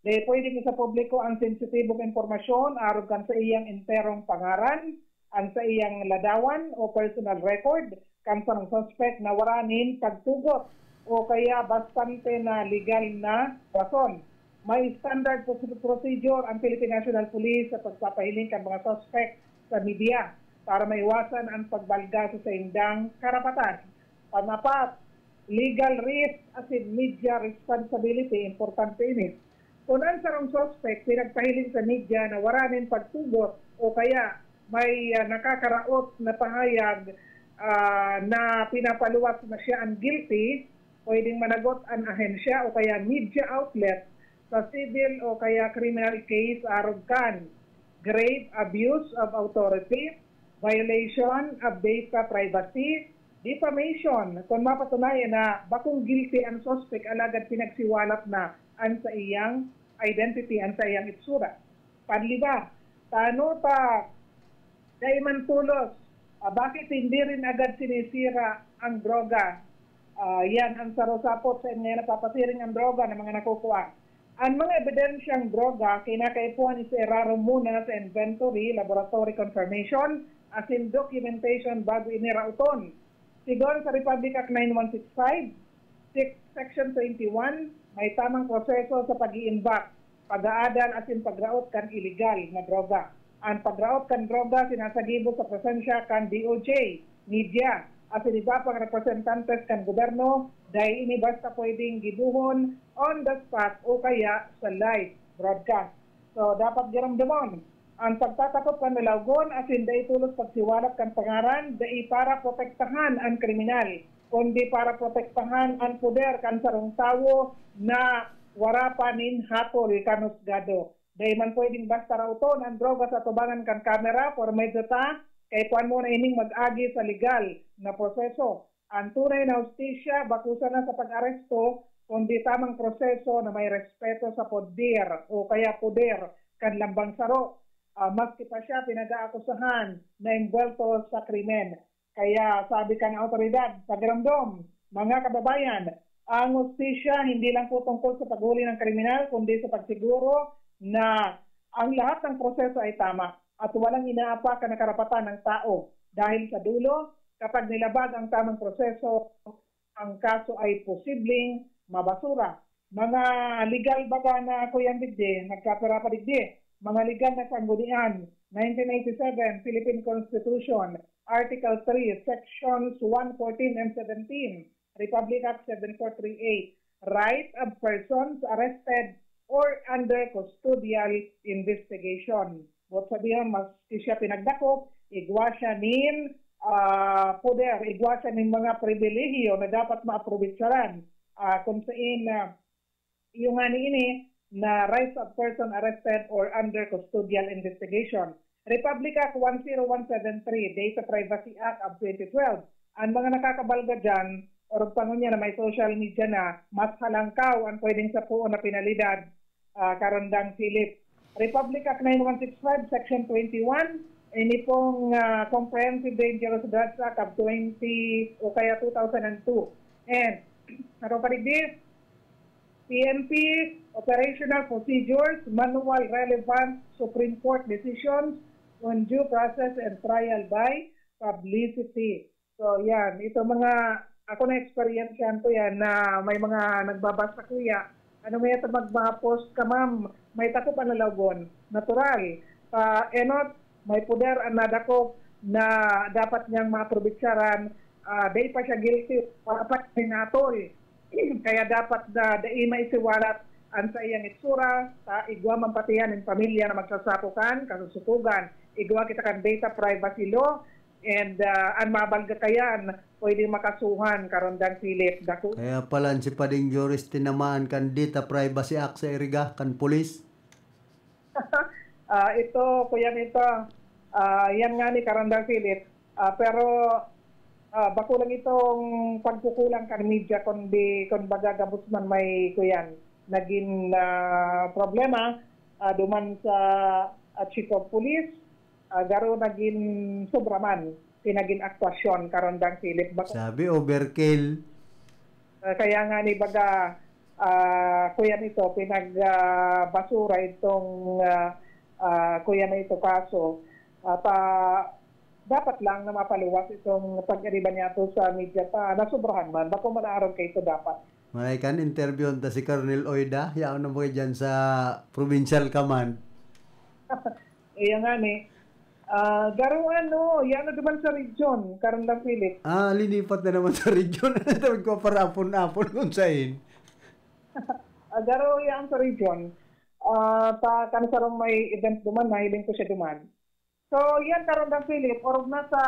dai pwedeng isapubliko ang sensitibong impormasyon arog kan sa iyang enterong pangaran, ang sa iyang ladawan o personal record kan sarong suspect na wara nin pagtugot o kaya bastante na legal na rason. May standard proce-, procedure ang Philippine National Police sa pagpapahiling kan mga suspect sa media para maiwasan ang pagbalga sa saindang karapatan. Panapat, legal risk asin media responsibility, importante ini. Kun ang sarong suspect pinagpahiling sa media na wara nin pagtugot o kaya may, ah, nakakaraot na pahayag, ah, na pinapaluwas na siya an guilty, pwedeng managot an ahensya o kaya media outlet sa civil o kaya criminal case arog kan grave abuse of authority, violation of data privacy, defamation, kun mapatunayan na bakong guilty an suspect alagad pinagsiwalat na an sa iyang identity, an sa iyang itsura. Panlima, tano ta dai man tolos, ah, bakit hindi rin agad sinisira ang droga? Ah, yan ang sarosapot sa ngayon napapasiring ang droga ng mga nakukuha. Ang mga ebidensyang droga, kinakaipuhan isirarom muna sa inventory, laboratory confirmation, asin documentation bago ini raoton. Sigon sa Republic Act nine one six five, Sec-, Section twenty-one, may tamang proseso sa pag-iimbak, pag-aadal asin pagraot kan iligal na droga. Ang pagraot kan droga sinasagibo sa presensya kan D O J, media, asin iba pang representantes kan gobyerno, dai ini basta pwedeng gibohon on the spot o kaya sa live broadcast. So, dapat giramdamon, ang pagtatakop kan lalawgon asin dai tolos pagsiwalat kan pangaran dai para protektahan an kriminal, kundi para protektahan an poder kan sarong tawo na wara pa nin hatol kan husgado. Dai man pwedeng basta raoton an droga sa atubangan kan kamera por medyo ta kaipuhan muna ining mag-agi sa legal na proseso. Ang tunay na hustisya bako sana sa pag-aresto, kundi tamang proseso na may respeto sa poder o kaya poder kan lambang saro, ah, maski pa siya pinag-aakusahan na envuelto sa krimen. Kaya sabi kan awtoridad, pakiramdom, mga kababayan, ang hustisya hindi lang po tungkol sa paghuli ng kriminal, kundi sa pagsiguro na ang lahat ng proseso ay tama at walang inaapakan na karapatan ng tao. Dahil sa dulo, kapag nilabag ang tamang proseso, ang kaso ay posibleng mabasura. Mga legal baga na, Kuya, digdi, nagkapira pa digdi, mga legal na sanggunian, nineteen eighty-seven Philippine Constitution, Article three, Sections one fourteen and seventeen, Republic Act seven four three eight, right of persons arrested or under custodial investigation. Buot sabihin, maski siya pinagdakop, igwa siya nin, ah, poder, igwa siya nin mga pribilehiyo na dapat maaprobetsaran. Ah, kung sain, ah, iyo nga ni ini na rights of person arrested or under custodial investigation. Republic Act one zero one seven three, Data Privacy Act of twenty twelve. Ang mga nakakabalga dyan, or pangunya na may social media na, mas halangkaw ang pwedeng sapoon na penalidad, ah, karandang Philip. Republic Act nine one six five, Section twenty-one, ini pong, ah, Comprehensive Dangerous Drugs Act of twenty o kaya two thousand two. And, ano pa digdi? P N P Operational Procedures, Manual Relevant Supreme Court Decisions on Due Process and Trial by Publicity. So, yan. Ito mga, Ako na-experience yan, kuya, na may mga nagbabasa, kuya. Ano may ito mag-, mga post ka, ma'am? May takop ang lalawgon. Natural. Pa, enot, may poder ang nadakop na dapat niyang maaprovechar, ah, dai pa siya guilty, wala pa siya hinatol. Kaya dapat na dai maisiwalat ang saiyang itsura, ta igwa man pati yan ang pamilya na magsasako kan kasusukogan. Igwa kita kan data privacy law, and, ah, an mabalga kayan, pwede makasuhan, Karandang Philip. Dako. Kaya pala si Pading Joris tinamaan kan Data Privacy Act sa iriga, kan pulis. Ah, ito, kuya nito, ah, yan nga ni Karandang Philip. Ah, pero, ah, bako lang itong pagkukulang kan media, kundi, kung baga, gabos man may, kuyan, naging, ah, problema, ah, duman sa, ah, chief of police, ah, garo naging sobra man, pinagin aktwasyon, Karandang Philip. Bako. Sabi, overkill. Ah, kaya nga ni baga, ah, kuya nito, pinag, ah, basura itong, ah, ah, kuya na ito kaso. At, ah, dapat lang na mapaluwas itong pag-ariba niya to sa media pa. Nasobrahan man. Bako man arog kay ito dapat. Malay kan interview ta si Colonel Oida, yaon na mo dyan sa Provincial Command. Iya nga ni. Ah, garo ano, yan na naman sa region, Karandang Philip. Ah, linipat na naman sa region. Ano tawag ko para apon-apon kung sain? Ah, garo yan sa region. Ah, sa kanisarong may event duman, nahiling ko siya duman. So, yan, Karandang Philip, orog na sa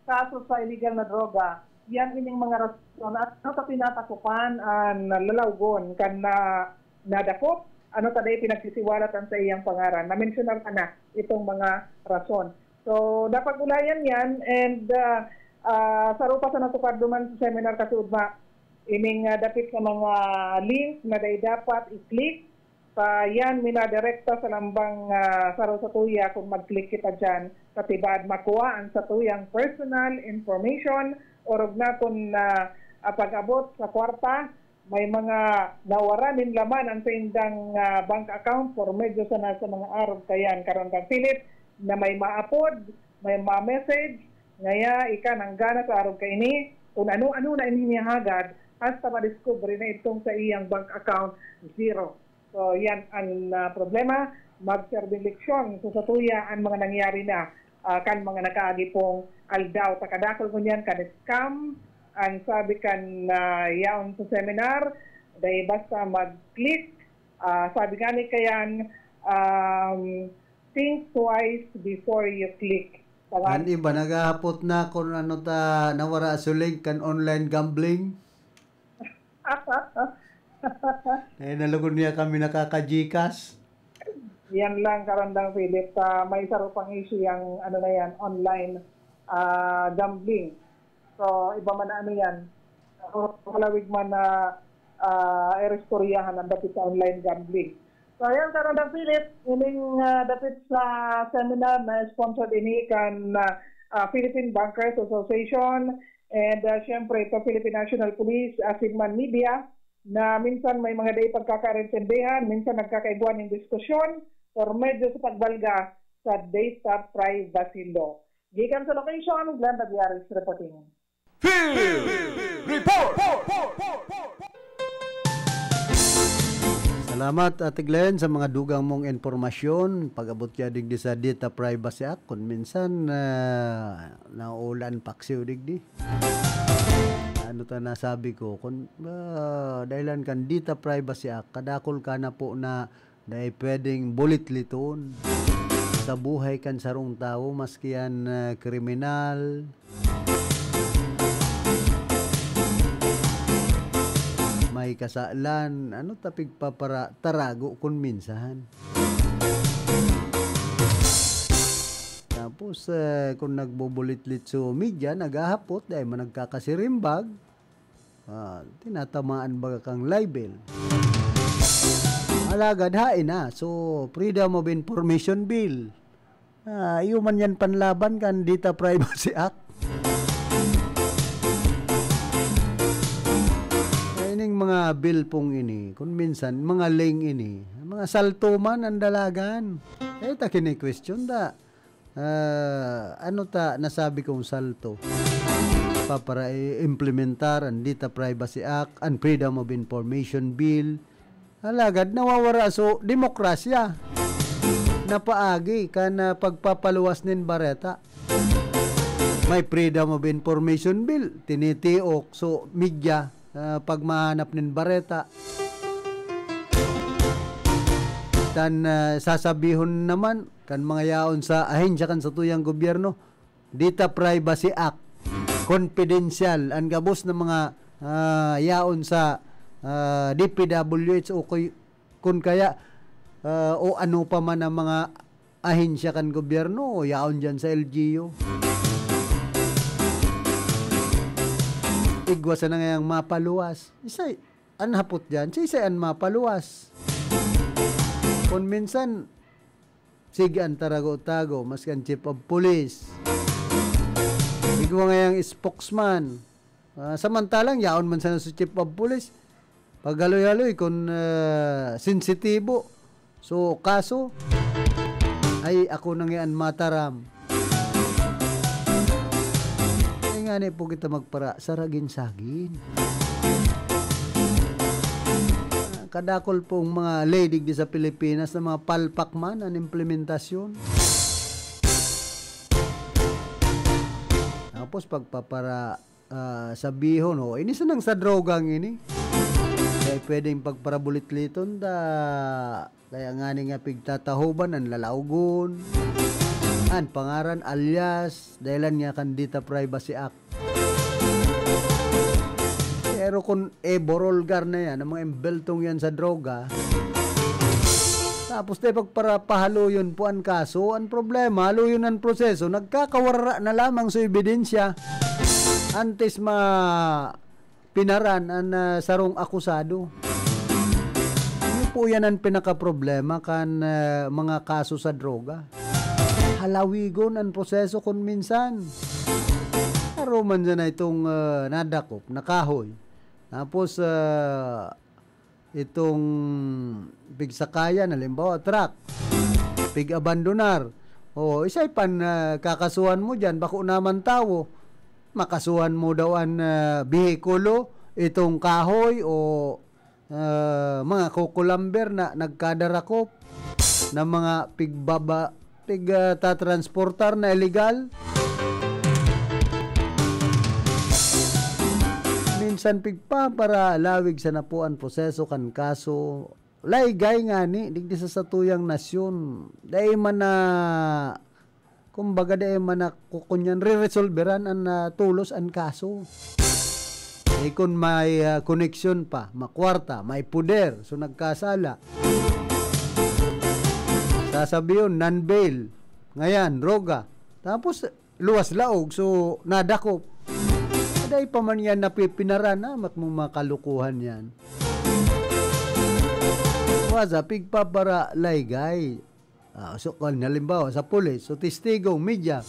kaso sa illegal na droga, yan ining mga rason at ano sa pinatakupan an lalawgon kan na, nadakop, ano ta dai pinagsisiwalat an sa iyang pangaran. Na-mensionar ka na itong mga rason. So, napag-ulayan yan, and, ah, ah, saro pa sa natukar duman sa seminar kasuodma, ining, ah, dapit sa mga link na dai dapat i-click, pa yan minadirekta sa lambang, ah, saro sa tuya kung mag-click kita dyan. Sa tibad, makuha ang satuyang personal information, orog na kung, ah, ah, pag-abot sa kwarta, may mga nawara nin laman ang saindang, ah, bank account por medyo sana sa mga arog kayan, Karandang Philip, na may maapod, may ma-message, ngaya ika nanggana sa arog kaini, kung ano-ano na ini niyahagad, hasta madiskubre na itong sa iyang bank account, zero. So, yan ang, ah, problema. Magserbing leksyon sa satuya ang mga nangyari na, ah, kan mga nakaagi pong aldaw. Takadakol ngunyan kan scam, ang sabi kan, ah, yaon sa seminar, dai basta mag-click. Ah, sabi nga ni kayan, um, think twice before you click. Tama? An iba naghahapot na kung ano ta nawara sa link kan online gambling. Eh, nalugod niya kami nakaka-Gcash. Yan lang, Karandang Philip. Ah, may isa ro pang issue yang, ano na yan, online, ah, gambling. So, iba man na ano yan. Kung malawig man na, ah, iristoryahan ang dapit sa online gambling. So, ayan, Karandang Philip, ining, ah, dapit sa seminar na sponsored ini kan, ah, ah, Philippine Bankers Association and, ah, syempre, ito, Philippine National Police, asin man media, na minsan may mga dai pagkakaintindihan, minsan nagkakaigwa nin diskusyon por medyo sa pagbalga sa data privacy law. Gikan sa location, Glenda Diaris reporting. Field Report! Salamat, Ate Glenn, sa mga dugang mong impormasyon. Pag-abot niya digdi sa Data Privacy Act, kung minsan, ah, nauulan paksiw digdi. Ano ta nasabi ko? Kung, ah, dahilan kan Data Privacy Act, kadakol ka na po na dai pwedeng bulit-liton sa buhay kan sarong tawo, maski yan, ah, kriminal, may kasalan, ano ta pigpapara-, tarago kun minsan. Tapos, eh, kung nagbubulit-lit sa media, naghahapot, dahil man nagkakasirimbag, ah, tinatamaan baga kang libel. Alagad hain na. So, Freedom of Information Bill. Ah, iyo man yan panlaban kan Data Privacy Act. Kaya ining mga bill pong ini, kung minsan, mga ling ini, mga salto man ang dalagan. Kaya ta kini-question da. Ah, ano ta nasabi kong salto? para i-implementar an Data Privacy Act, an Freedom of Information Bill. Alagad nawawara so demokrasya na paagi kan, ah, pagpapaluwas nin bareta. May Freedom of Information Bill, tinitiok so media, ah, pag mahanap nin bareta. Tan, ah, sasabihon naman kan mga yaon sa ahensya kan satuyang gobyerno, Data Privacy Act, confidential an gabos na mga, ah, yaon sa, ah, D P W H o kuy-, kun kaya, ah, o ano pa man ang mga ahensya kan gobyerno o yaon diyan sa L G U. Igwa sana ngayang mapaluwas. Isay an hapot diyan, siisay an mapaluwas? Kun minsan, sige an tarago-tago, maski an chief of police. Igwa ngayang spokesman. Ah, samantalang yaon man sana sa chief of police. Paghaloy-haloy kun, ah, sensitibo. So, kaso, ay, ako na nga an mataram. Ay, ngani po kita magpara, saragin-sagin. Ah, kadakol pong mga lady di sa Pilipinas na mga palpak man an implementasyon. Tapos, pagpapara, ah, sabihon, "Oh, ini sanang sa drogang ini." Kaya pwedeng pagparabulit-liton da. Kaya ngani nga pigtatahoban an lalaogon, an pangaran, alias, dahilan nga kan Data Privacy Act. Pero kun eborolgar na yan, ang mga embeltong yan sa droga, tapos tayo pagparapahaluyon po an kaso, ang problema, haluyon ang proseso, nagkakawara na lamang sa ebidensya antes ma pinaran an, ah, sarong akusado. Ano po yan ang pinakaproblema kan, ah, mga kaso sa droga? Halawigon ang proseso kun minsan. Aruman dyan na itong, ah, nadakop, nakahoy. Tapos, ah, itong pigsakayan, halimbawa, truck, pig-abandonar. O, isay pan, ah, kakasuhan mo dyan, bako naman tawo. Makasuhan mo daw an, ah, behikulo, itong kahoy o, ah, mga kukulamber na nagkadarakop na mga pigbaba-, pig, ah, tatransportar na illegal. Minsan pigpaparalawig sana po an proseso kan kaso. Laygay ngani, digdi sa satuyang nasyon. Dai man na, kumbaga, dai man na ku-, kunyan, reresolberan an, ah, tolos an kaso. Eh, kun may, ah, koneksyon pa, makwarta, may poder, so nagkasala. Sasabihon, non-bail. Ngayan, droga. Tapos, luwas laog, so nadakop. Dai pa man yan napipinaran, ah, mat mong mga kalukuhan yan. Waza, pigpapara laygay. Ah, so, kun halimbawa, sa pulis, so testigo, media.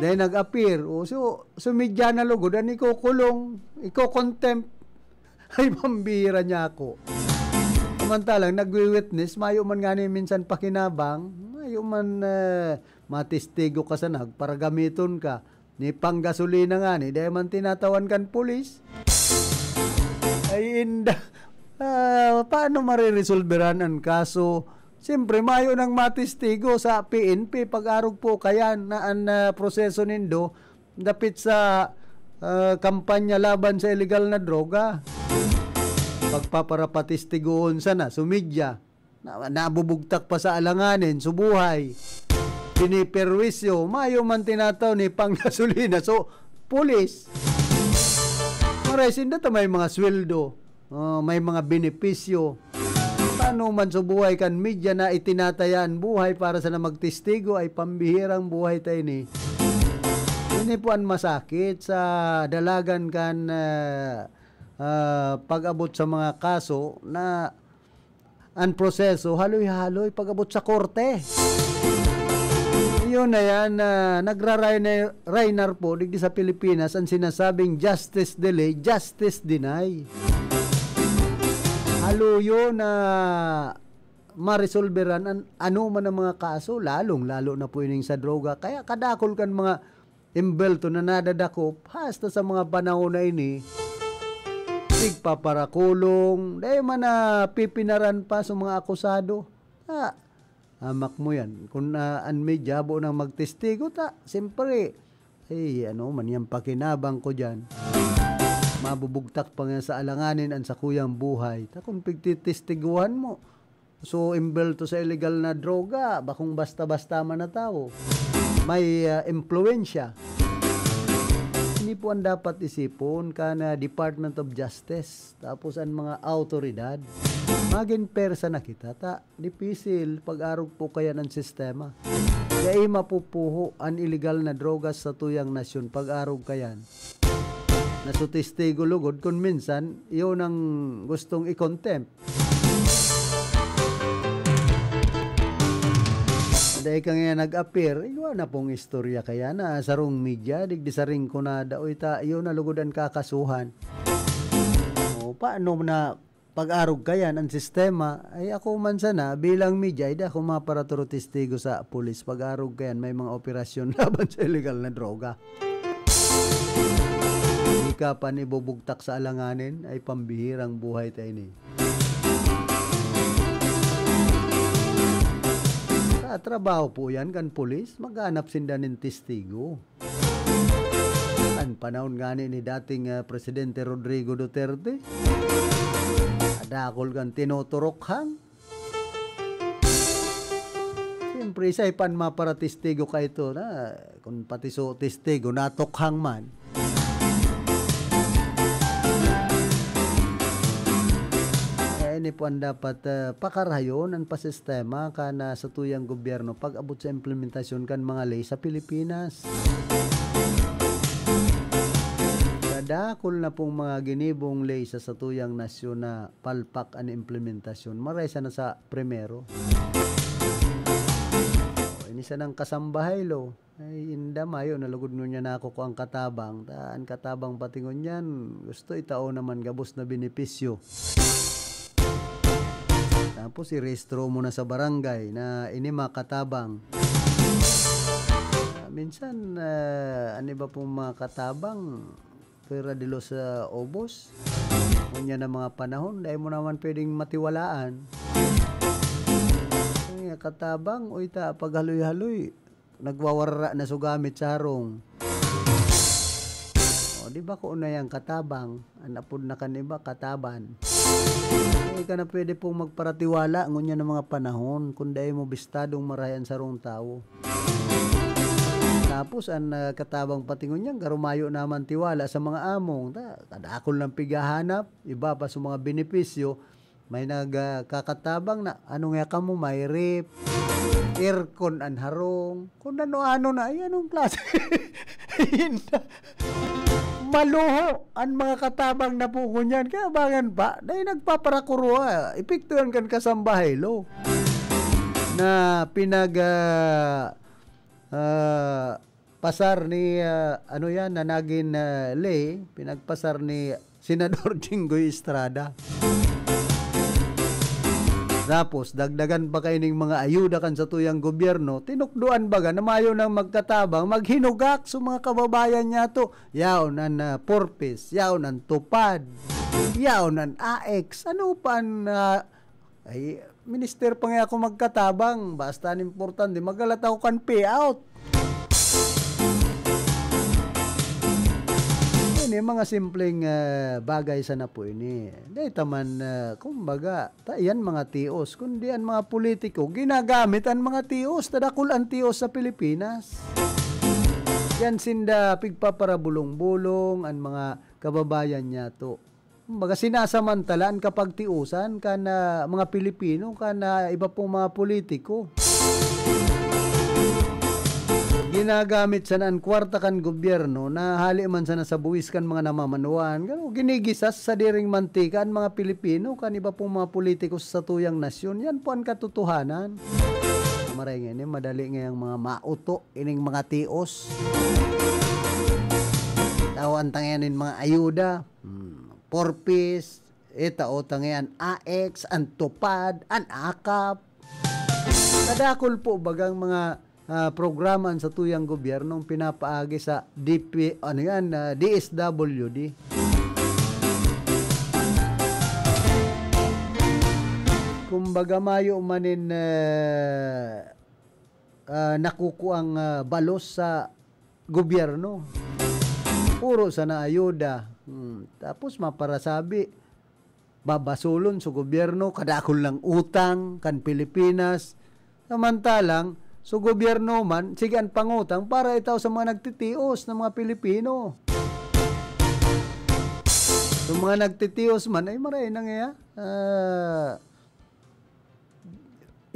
Dai nag-appear, o so, so media na lugod, an ikukulong, iko-contempt. Ay, pambihira niya ako. Samantalang nagwi-witness, mayo man ngani minsan pakinabang, mayo man, eh, matestigo ka sa nagparagamiton ka. Ni panggasolina ngani, dai man tinatawan kan pulis. Ay, inda. Ah, paano mariresolberan an kaso? Siyempre, mayo nang matestigo sa P N P. Pag-arog po kayan na an, ah, proseso nindo, dapit sa, ah, kampanya laban sa illegal na droga. Pagpaparapatistigoon sana, so media, na, nabubugtak pa sa alanganin, so buhay. Piniperwisyo, mayo man tinataw ni panggasolina. So, pulis, maray sinda ta may mga sweldo, ah, may mga benepisyo. Paano man sa buhay kan media na itinataya an buhay para sana magtestigo, ay pambihirang buhay ta ini. Ini po an masakit sa dalagan kan, ah, ah, pag-abot sa mga kaso na an proseso haloy-haloy pag-abot sa korte. Yun na yan, ah, nagra-raynar po digdi sa Pilipinas ang sinasabing justice delay, justice deny. Haluyo na maresolberan an ano man ang mga kaso, lalong-lalo na po ining sa droga. Kaya kadakol kan mga embwelto na nadadakop, hasta sa mga panahon na ini, tigpaparakulong, dai man na pipinaran pa sa mga akusado. Ah, hamak mo yan. Kung, ah, an media habo nang magtestigo, ta, siyempre, ay, ano man yan pakinabang ko dyan. Mabubugtak pa nga sa alanganin an sakuyang buhay. Ta, kung pigtitistiguhan mo, so, embwelto sa illegal na droga, bakong basta-basta man na tawo. May, ah, impluwensya. Ini po ang dapat isipon kan, ah, Department of Justice, tapos ang mga awtoridad. Magin persa na kita, ta, dipisil pag-arog po kaya ng sistema. Dai mapupuho an illegal na droga sa tuyang nasyon pag-arog kayan. Nasutistigo lugod kun minsan, iyon ang gustong i-contempt. Dai ka ngayon nag-appear, igwa na pong istorya kaya na sarong media, digdi sa Ringkonada, o ita, iyon na lugod ang kakasuhan. O, paano na pag-arog kayan ang sistema? Ay, ako man sana, bilang media, ay di ako maparaturo testigo sa pulis. Pag-arog kayan, may mga operasyon laban sa illegal na droga. Di ka pa nibubugtak sa alanganin, ay pambihirang buhay tayo ni. Sa trabaho po yan, kan pulis, maghanap sinda nin testigo. An panahon ngani ni dating, ah, Presidente Rodrigo Duterte, dakul kan tinuturukhang. Siyempre, isa ipan maparatestigo ka ito na, kung pati so testigo, natukhang man. Kaya ini po ang dapat, ah, pakarayon, ang pasistema kan, ah, satuyang gobyerno pag-abot sa implementasyon kan mga ley sa Pilipinas. Kadakul na pong mga ginibong ley sa satuyang nasyon na palpak an implementasyon. Maray sana sa primero. O, ini sanang kasambahay lo. Ay, inda, mayo na lugod ngunyan ako ko ang katabang. Ta, an katabang pati ngunyan, gusto itao naman gabos na benepisyo. Tapos, irehistro mo na sa barangay na ini makatabang. Ah, minsan, ah, an iba pong mga katabang, pwera de los, ah, obos. Ngunyan na mga panahon, dai mo naman pwedeng matiwalaan. Ang katabang, uy, ta, paghaloy-haloy, nagwawarara na su gamit sa harong. O, di ba, kung na yang katabang, an apod na kan iba, kataban. Di ka na pwede pong magparatiwala ngunyan ng mga panahon kung dai mo bistadong marahay an sarong tawo. Tapos, an, ah, katabang pati ngunyan, garo mayo naman tiwala sa mga among. Ta, kadakol ng pighahanap, iba pa sa mga benepisyo, may nag, ah, kakatabang na, "Ano nga kamo, may ref, aircon an harong, kung ano-ano na." Ay, anong klase? Maluho an mga katabang na po ngunyan. Kaya bangan pa, dahil nagpaparakuruha, epekto yan kan kasambahay lo na pinag, ah, ah, pasar ni, ah, ano yan, na nagin, ah, ley, pinagpasar ni Senador Jinggoy Estrada. Tapos, dagdagan pa kayo ning mga ayuda kan satuyang gobyerno, tinukdoan baga na mayo nang magkatabang, maghinugak sa mga kababayan niya to. Yaon an, ah, Four Ps, yaon an TUPAD, yaon an AICS. Ano pa an, ah, ay, minister pa nga ako magkatabang. Basta an importante, maghalat ako kan payout. Ini mga simpleng, ah, bagay sana po ini. Dahil taman, ah, kumbaga, ta, yan mga tios, kundi an mga politiko, ginagamit an mga tios, ta dakul an tios sa Pilipinas. Yan sinda pigpaparabulong-bulong, an mga kababayan niya to. Kumbaga, sinasamantala an kapagtiosan kan, ah, mga Pilipino, kan, ah, iba pong mga politiko. Ginagamit sana an kwarta kan gobyerno na hali man sana sa buwis kan mga namamanuan, garo ginigisas sa sadiring mantika an mga Pilipino kan iba pong mga politiko sa satuyang nasyon. Yan po an katotohanan. Maray nga ini, madali ngayang mga mauto ining mga tios. Tawan ta ngayon nin mga ayuda. Hmm, Four Ps, itao ta ngayon, AICS, an TUPAD, an AKAP. Kadakol po bagang mga ah, programa an satuyang gobyerno pinapaagi sa D P, ano yan, ah, D S W D. Kumbaga, mayo man nin, ah, ah, nakukuang, ah, balos sa gobyerno. Puro sana ayuda. Hmm, tapos maparasabi, babasolon sa gobyerno, kadakul lang utang kan Pilipinas. Samantalang, sa gobyerno man, sige an pangutang para itao sa mga nagtitios na mga Pilipino. Sa mga nagtitios man, ay maray na nga, ah,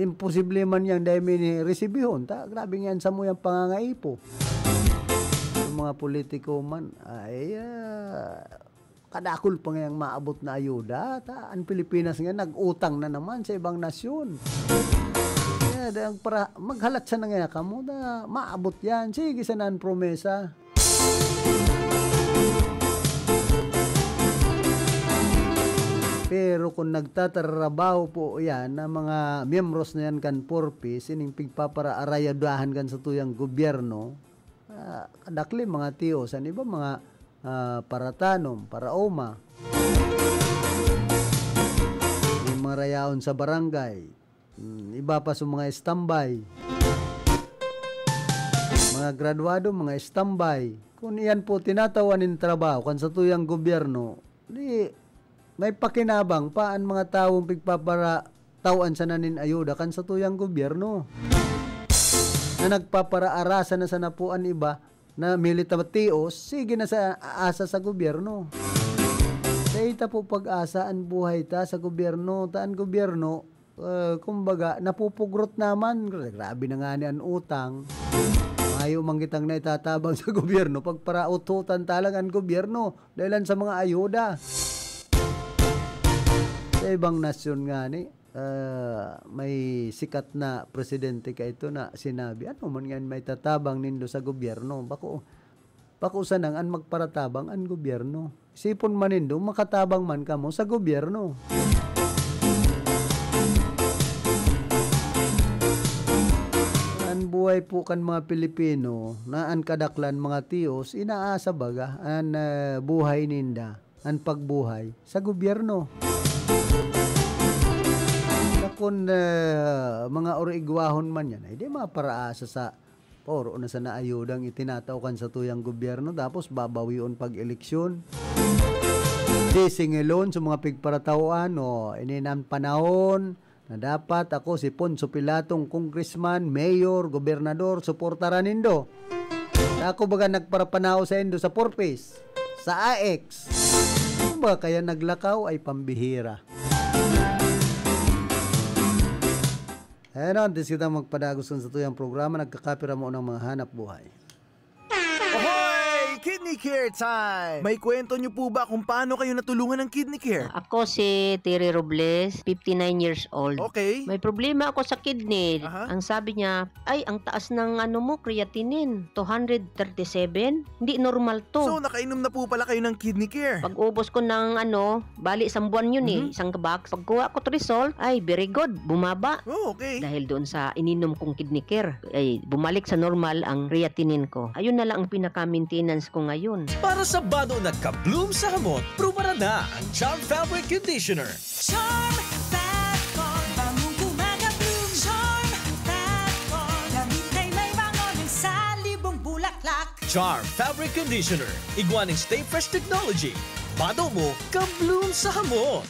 imposible man yang dai mi ni resibihon. Ta, grabe nga yan sa mo yung pangangaipo. Yung mga politiko man, ay, ah, kadakul pa ngayang maabot na ayuda. Ta, ang Pilipinas nga, nag-utang na naman sa ibang nasyon. Kaya, dahil para, maghalat siya na nga kamo, na maabot yan. Sige, sana ang promesa. Pero kung nagtatrabaho po yan na mga miyembros na yan kan Four Ps, sining pigpaparaarayadahan kan satuyang gobyerno, ah, kadakli mga tiyo, san iba mga, ah, paratanom, paraoma, yung mga rayaon sa barangay, Hmm, iba pa sa mga standby. Mga graduado, mga standby. Kung iyan po tinatawan nin trabaho kan satuyang gobyerno, di may pakinabang pa an mga tawong pigpaparatawan sana nin ayuda kan satuyang gobyerno. Na nagpaparaarasa na sana po an iba na milita tios, sige na sa aasa sa gobyerno. Sa ita po pag-asa an buhay ta sa gobyerno, ta an gobyerno, eh, kumbaga, napupugrot naman. Grabe na nga ni an utang. Mayo man kitang naitatabang sa gobyerno, pagparauthotan ta lang an gobyerno, dahilan sa mga ayuda. Sa ibang nasyon nga ni, ah, may sikat na presidente kaito na sinabi, "Ano man nga an maitatabang nindo sa gobyerno? Bako, bako sanang an magparatabang an gobyerno. Isipon man nindo, makatabang man kamo sa gobyerno." An buhay po kan mga Pilipino, na an kadaklan mga tios, inaasa baga an, ah, buhay ninda, an pagbuhay sa gobyerno. Na kun, ah, mga origwahon man yan, ay di maparaasa sa poro na sana ayudang itinatao kan satuyang gobyerno, tapos babawion pag-eleksyon. Sisingilon sa mga pigparataoan, o, ini na an panahon na dapat ako, si Poncio Pilatong congressman, mayor, gobernador, suportaran nindo. Ako baga nagparapanao saindo sa Four Ps, sa A X. Kung baga kaya naglakaw ay pambihira. Ayan, antes kita magpadagos kan satuyang programa, nagkakapira mo ng mga hanap buhay. Ahoy! Kidney Care time! May kwento niyo po ba kung paano kayo natulungan ng Kidney Care? Ako si Terry Robles, fifty-nine years old. Okay. May problema ako sa kidney. Aha. Ang sabi niya, "Ay, ang taas ng ano mo, creatinine, two hundred thirty-seven. Hindi normal to." So, nakainom na po pala kayo ng Kidney Care? Pag-ubos ko ng ano, bali, isang buwan yun eh, Mhm. isang box. Pagkuha ko result, ay, very good, bumaba. Oh, okay. Dahil doon sa ininom kong Kidney Care, ay, bumalik sa normal ang creatinine ko. Ayun na lang ang pinaka-maintenance ko ngayon. Para sa bado na ka-bloom sa hamot, prubaran na ang Charm Fabric Conditioner. Charm Fat Con, bangong gumagabloom. Charm Fat Con, damit na may bango ng salibong bulaklak. Charm Fabric Conditioner, igwa ning Stay Fresh Technology. Bado mo, ka-bloom sa hamot.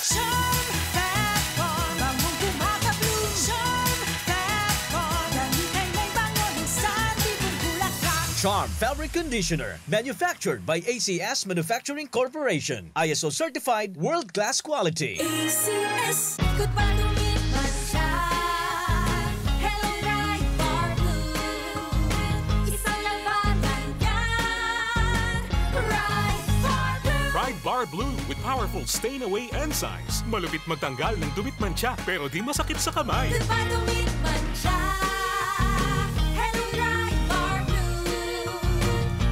Charm Fat Con, bangong gumagabloom. Charm Fat Con, damit na may bango ng salibong bulaklak. Charm Fabric Conditioner, manufactured by A C S Manufacturing Corporation. I S O certified, world-class quality. A C S. Good pa tumit man siya. Hello, Right Bar Blue. Isang labanan yan. Right Bar Blue. Pride Bar Blue with powerful stain away enzymes. Malupit magtanggal ng dumitmantsa, pero di masakit sa kamay. Good pa tumit man siya. Hello, Right Bar Blue.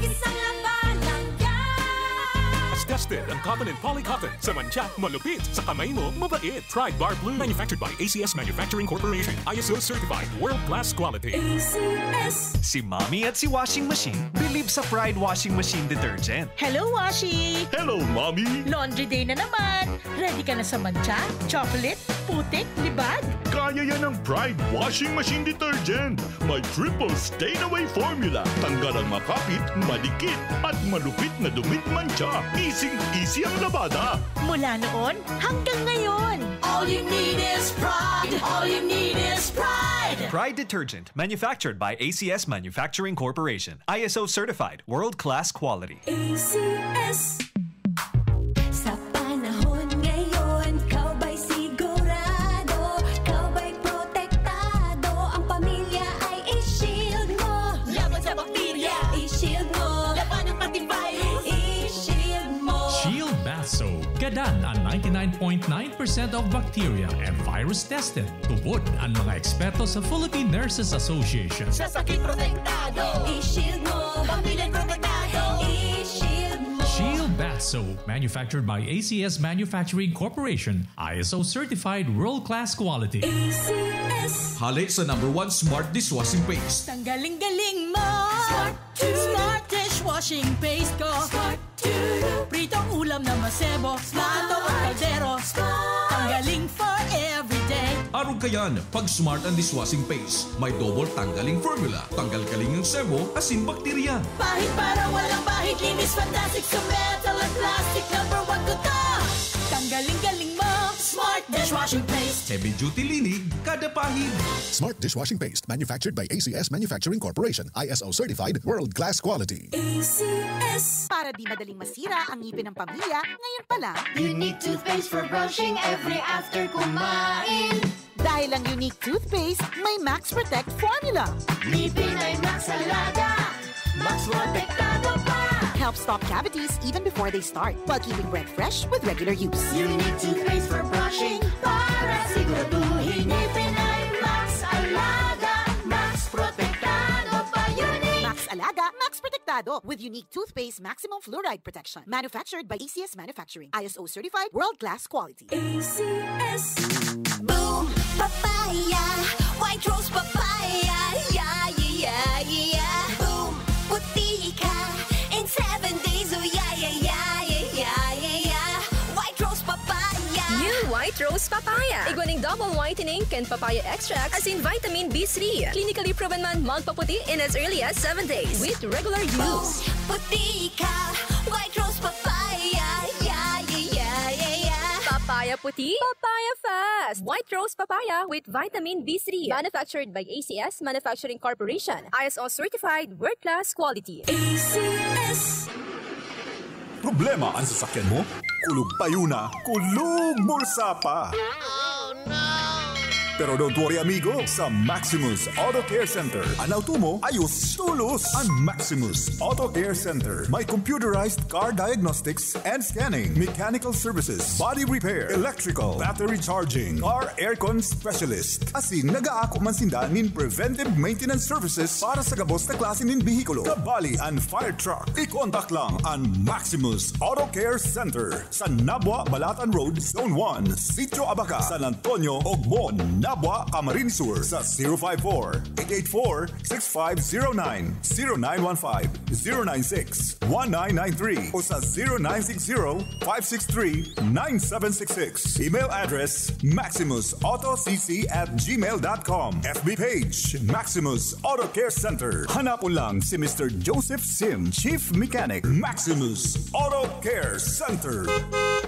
Isang labanan yan. Askas Ang cotton and poly cotton. Sa mantsa, malupit. Sa kamay mo, mabait. Pride Bar Blue. Manufactured by A C S Manufacturing Corporation. I S O certified. World class quality. A C S. Si Mommy at si Washing Machine believe sa Pride Washing Machine Detergent. Hello, Washi! Hello, Mommy! Laundry day na naman! Ready ka na sa mantsa, chocolate, putik, libag? Kaya yan ng Pride Washing Machine Detergent. May triple stain away formula. Tanggal ang makapit, madikit, at malupit na dumi't mantsa. Easy-easy ang labada. Mula noon hanggang ngayon. All you need is pride. All you need is pride. Pride detergent, manufactured by A C S Manufacturing Corporation. I S O certified, world-class quality. A C S. Sa panahon ngayon, ikaw ba'y sigurado? Ikaw ba'y protektado? Ang pamilya ay i-shield mo. Laban sa bakterya, i-shield mo. Labanan pati virus, i-shield mo. Shield Bath Soap. Gadan ang ninety-nine point nine percent of bacteria and virus tested. Tubod ang mga eksperto sa Philippine Nurses Association. Sa sakit protektado, i-shield mo. Pamilya protektado, i-shield mo. Shield Bath Soap, manufactured by A C S Manufacturing Corporation, I S O certified world-class quality. A C S. Hali sa number one smart dishwashing paste. Tanggaling-galing mo! Smart Smart dishwashing paste ko. Smart Pritong ulam na masebo. Smart. Adobo kaldero. Smart. Tanggaling for everyday. Arog kayan, pag Smart ang dishwashing paste. May double tanggaling formula. Tanggal kaling ang sebo, asin bakterya. Pahid para walang bahid. Linis fantastic sa metal at plastic. Number one ko to. Tanggaling-galing mo. Smart dishwashing paste. Heavy duty linig, kada pahid. Smart dishwashing paste. Manufactured by A C S Manufacturing Corporation. I S O certified, world-class quality. A C S. Para di madaling masira ang ngipin ng pamilya, ngayon pa lang. Unique toothpaste for brushing every after kumain. Dahil ang Unique Toothpaste may Max Protect Formula. Ngipin ay Max Alaga, Max Protektado pa. Help stop cavities even before they start, while keeping breath fresh with regular use. Unique Toothpaste for brushing, para siguraduhin ngipin ay Max Alaga, Max Protektado pa. Unique Max Alaga, Max Protektado, with Unique Toothpaste Maximum Fluoride Protection. Manufactured by A C S Manufacturing. I S O certified, world-class quality. A C S. Boom! Papaya! White Rose Papaya! Yeah, yeah, yeah, yeah! Boom! Puti ka in seven days! Oh, yeah, yeah, yeah! White Rose Papaya! New White Rose Papaya. Igwa ning double whitening kan papaya extract asin vitamin B three. Clinically proven man magpaputi in as early as seven days with regular use. Puti ka, White Rose Papaya. Yeah, yeah, yeah, yeah, yeah. Papaya puti, papaya fast. White Rose Papaya with vitamin B three. Manufactured by A C S Manufacturing Corporation. I S O certified, world-class quality. A C S. Problema ang sasakyan mo? Kulog payo na, kulog bulsa pa. Pero don't worry, amigo. Sa Maximus Auto Care Center, an auto mo, ayos, tulos. An Maximus Auto Care Center may computerized car diagnostics and scanning, mechanical services, body repair, electrical, battery charging, car aircon specialist. Asin nag-aako man sinda nin preventive maintenance services para sa gabos na klase nin behikulo. Kabali an fire truck. I-contact lang an Maximus Auto Care Center. Sa Nabua, Balatan Road, Zone one, Sitio Abaca, San Antonio, Ogmon, Nabua, Camarines Sur sa zero five four, eight eight four, six five zero nine, zero nine one five, zero nine six, one nine nine three o sa zero nine six zero, five six three, nine seven six six. Email address, maximus auto c c at gmail dot com. F B page, Maximus Auto Care Center. Hanapon lang si Mister Joseph Sim, Chief Mechanic, Maximus Auto Care Center.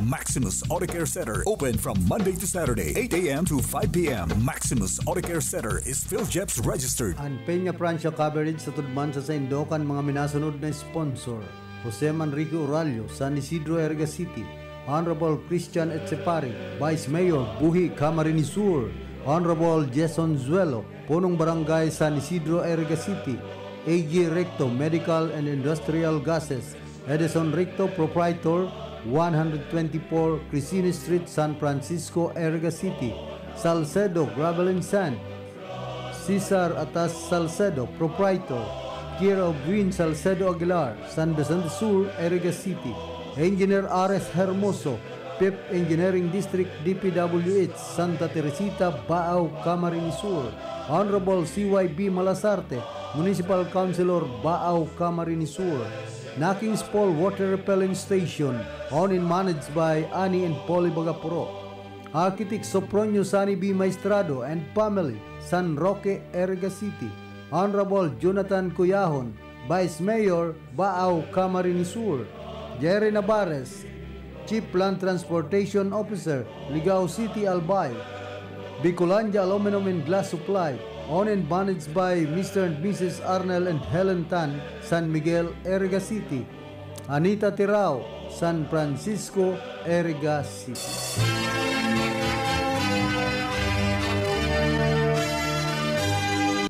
Maximus Auto Care Center, open from Monday to Saturday, eight a m to five p m. Maximus Auto Care Center is PhilGEPS registered. An Peña Francia Coverage sa tudman sa saindo kan mga minasunod na sponsor: Jose Manrique Uralio, San Isidro, Iriga City; Honorable Christian Etchepare, Vice Mayor, Buhi, Camarines Sur; Honorable Jason Zuelo, Punong Barangay San Isidro, Iriga City; A G Recto, Medical and Industrial Gases; Edison Recto, Proprietor, one hundred twenty-four Crisini Street, San Francisco, Iriga City; Salcedo Gravel and Sand; Cesar Atas Salcedo, Proprietor, care of Win Salcedo Aguilar, San Vicente Sur, Iriga City; Engineer Ares Hermoso, Fifth Engineering District, D P W H, Santa Teresita, Baao, Camarines Sur. Honorable C Y B Malasarte, Municipal Councilor, Baao, Camarines Sur. Nakings Fall Water Repelling Station, owned and managed by Annie and Polly Bagapuro. Architect Sopronio Sani B. Maestrado and family, San Roque, Iriga City. Honorable Jonathan Cuyahon, Vice Mayor, Baao, Camarines Sur. Jerry Navarez, Chief Land Transportation Officer, Ligao City, Albay. Bicolandia Aluminum and Glass Supply, owned and managed by Mister and Missus Arnel and Helen Tan, San Miguel, Iriga City. Anita Tirao, San Francisco, Iriga City.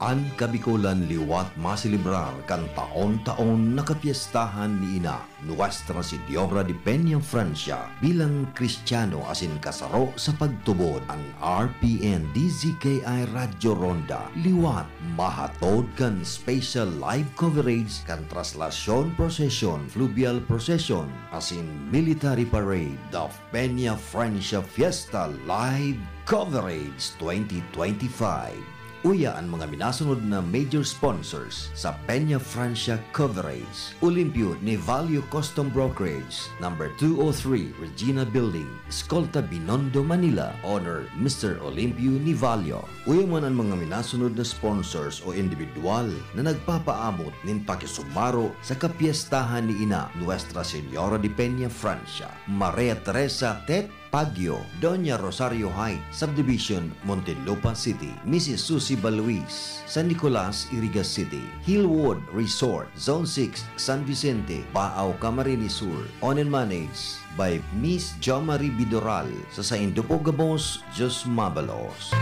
An Kabikolan liwat maselebrar kan taon-taon na kapyestahan ni Ina, Nuestra Señora de Peña Francia, bilang Kristiyano asin kasaro sa pagtubod. An R P N D Z K I Radyo Ronda liwat mahatod kan special live coverage kan traslasyon prosesyon, fluvial procession, asin military parade, the Peña Francia Fiesta Live Coverage twenty twenty-five. Uya an mga minasunod na major sponsors sa Peña Francia Coverage: Olimpio Nivalio Custom Brokerage, number two oh three, Regina Building, Escolta, Binondo, Manila, owner Mister Olimpio Nivalio. Uya man an mga minasunod na sponsors o individual na nagpapaabot nin pakisumaro sa kapyestahan ni Ina, Nuestra Señora de Peña Francia, Maria Teresa Tet Pagyo, Doña Rosario Height Subdivision, Muntinlupa City, Missus Susie Baluis, San Nicolas, Iriga City, Hillwood Resort, Zone six, San Vicente, Baao, Camarines Sur, owned and managed by Miss Jo Marie Bidoral. Sa saindo po gabos, Diyos mabalos.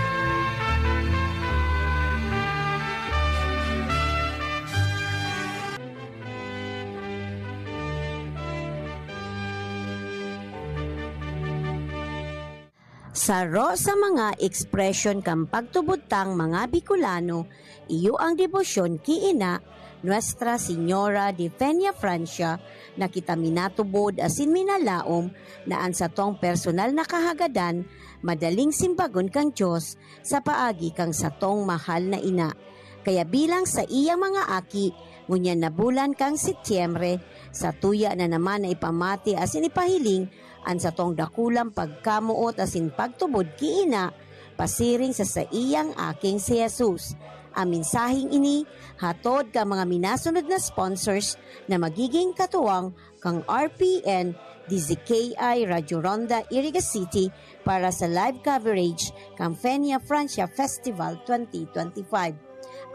Saro sa mga ekspresyon kan pagtubod tang mga Bicolano, iyo ang debosyon ki Ina, Nuestra Señora de Peña Francia, na kita minatubod asin minalaom na an satong personal na kahagadan madaling simbagon kan Dios sa paagi kan satong mahal na ina. Kaya bilang saiyang mga aki, ngunyan na bulan kan Setyembre, satuya na naman na ipamati asin ipahiling an satong dakulang pagkamoot asin pagtubod ki Ina, pasiring sa saiyang aking si Jesus. Ang mensaheng ini hatod kan mga minasunod na sponsors na magiging katuwang kan R P N D Z K I Radyo Ronda, Iriga City, para sa live coverage kan Peña Francia Festival twenty twenty-five.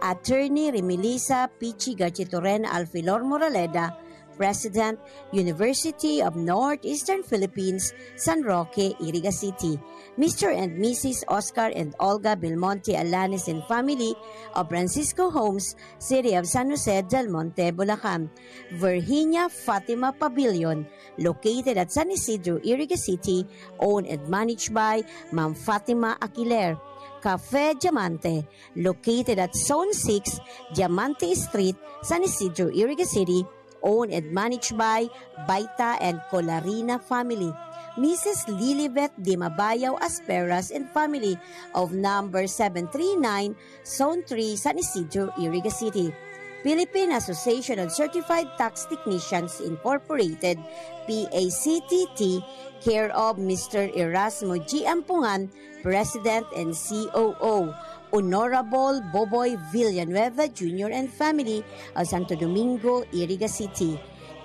Attorney Remilisa Pichi Garchitoren Alfilor Moraleda, President, University of Northeastern Philippines, San Roque, Iriga City. Mister and Missus Oscar and Olga Belmonte Alanes and family of Francisco Homes, City of San Jose del Monte, Bulacan. Virginia Fatima Pavilion, located at San Isidro, Iriga City, owned and managed by Ma'am Fatima Aquiler. Cafe Diamante, located at Zone six, Diamante Street, San Isidro, Iriga City, owned and managed by Baita and Colarina family. Missus Lilibet Dimabayaw Asperas and family of number seven three nine, Zone three, San Isidro, Iriga City. Philippine Association of Certified Tax Technicians Incorporated, P A C T T, care of Mister Erasmo G. Ampungan, President and C O O. Honorable Boboy Villanueva Junior and family of Santo Domingo, Iriga City.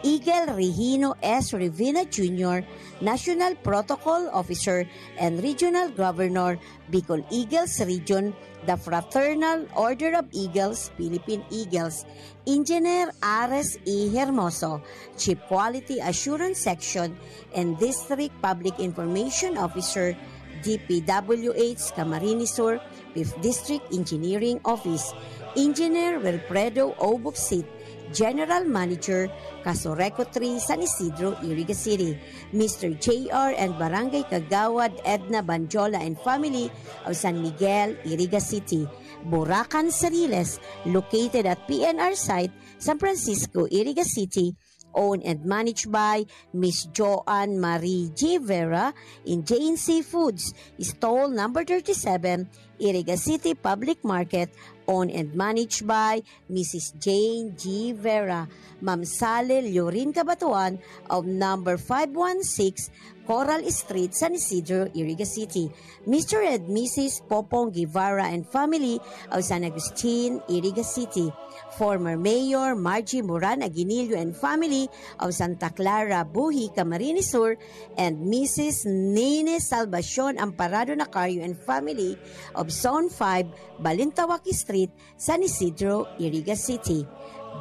Eagle Regino S. Revina Junior, National Protocol Officer and Regional Governor, Bicol Eagles Region, the Fraternal Order of Eagles, Philippine Eagles, Engineer Ares E. Hermoso, Chief Quality Assurance Section and District Public Information Officer, D P W H Camarines Sur, Fifth District Engineering Office, Engineer Wilfredo O. Buksit, General Manager, Casureco three, San Isidro, Iriga City, Mister J R and Barangay Kagawad Edna Banjola and family of San Miguel, Iriga City, Buracan Sariles, located at P N R site, San Francisco, Iriga City, Owned and managed by Miss Joanne Marie G. Vera in J N C Foods, stall number thirty-seven, Iriga City Public Market. Owned and managed by Missus Jane G. Vera, Ma'am Sally Lorin Cabatuan of number five one six Coral Street, San Isidro, Iriga City. Mister and Missus Popong Guevara and family of San Agustin, Iriga City. Former Mayor Margie Moran Aguinillo and family of Santa Clara, Buhi, Camarines Sur, and Missus Nene Salvacion Amparado Nacario and family of Zone five, Balintawak Street, San Isidro, Iriga City.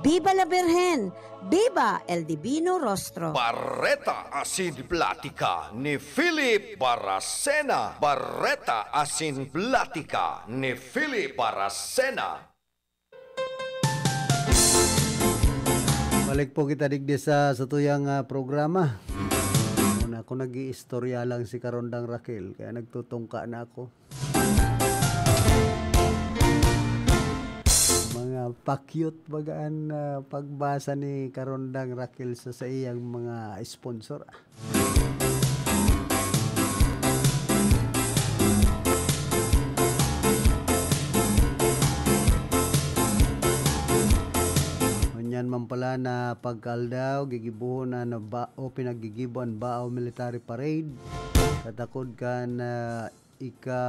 Viva la Birhen! Viva el Divino Rostro! Bareta asin platika ni Philip Baracena. Bareta asin platika ni Philip Baracena. Balik po kita digdi sa satuyang ah, programa. Muna ako nag-iistorya lang si Karondang Raquel, kaya nagtutungka na ako. Mga pakyut bagaan na pagbasa ni Karondang Raquel sa, sa iyang mga sponsor. Ngunyan man pala na pagkaaldaw, gigibuhon na, na ba, o pinaggigibo an Baaw Military Parade. Katakod kan ah, ika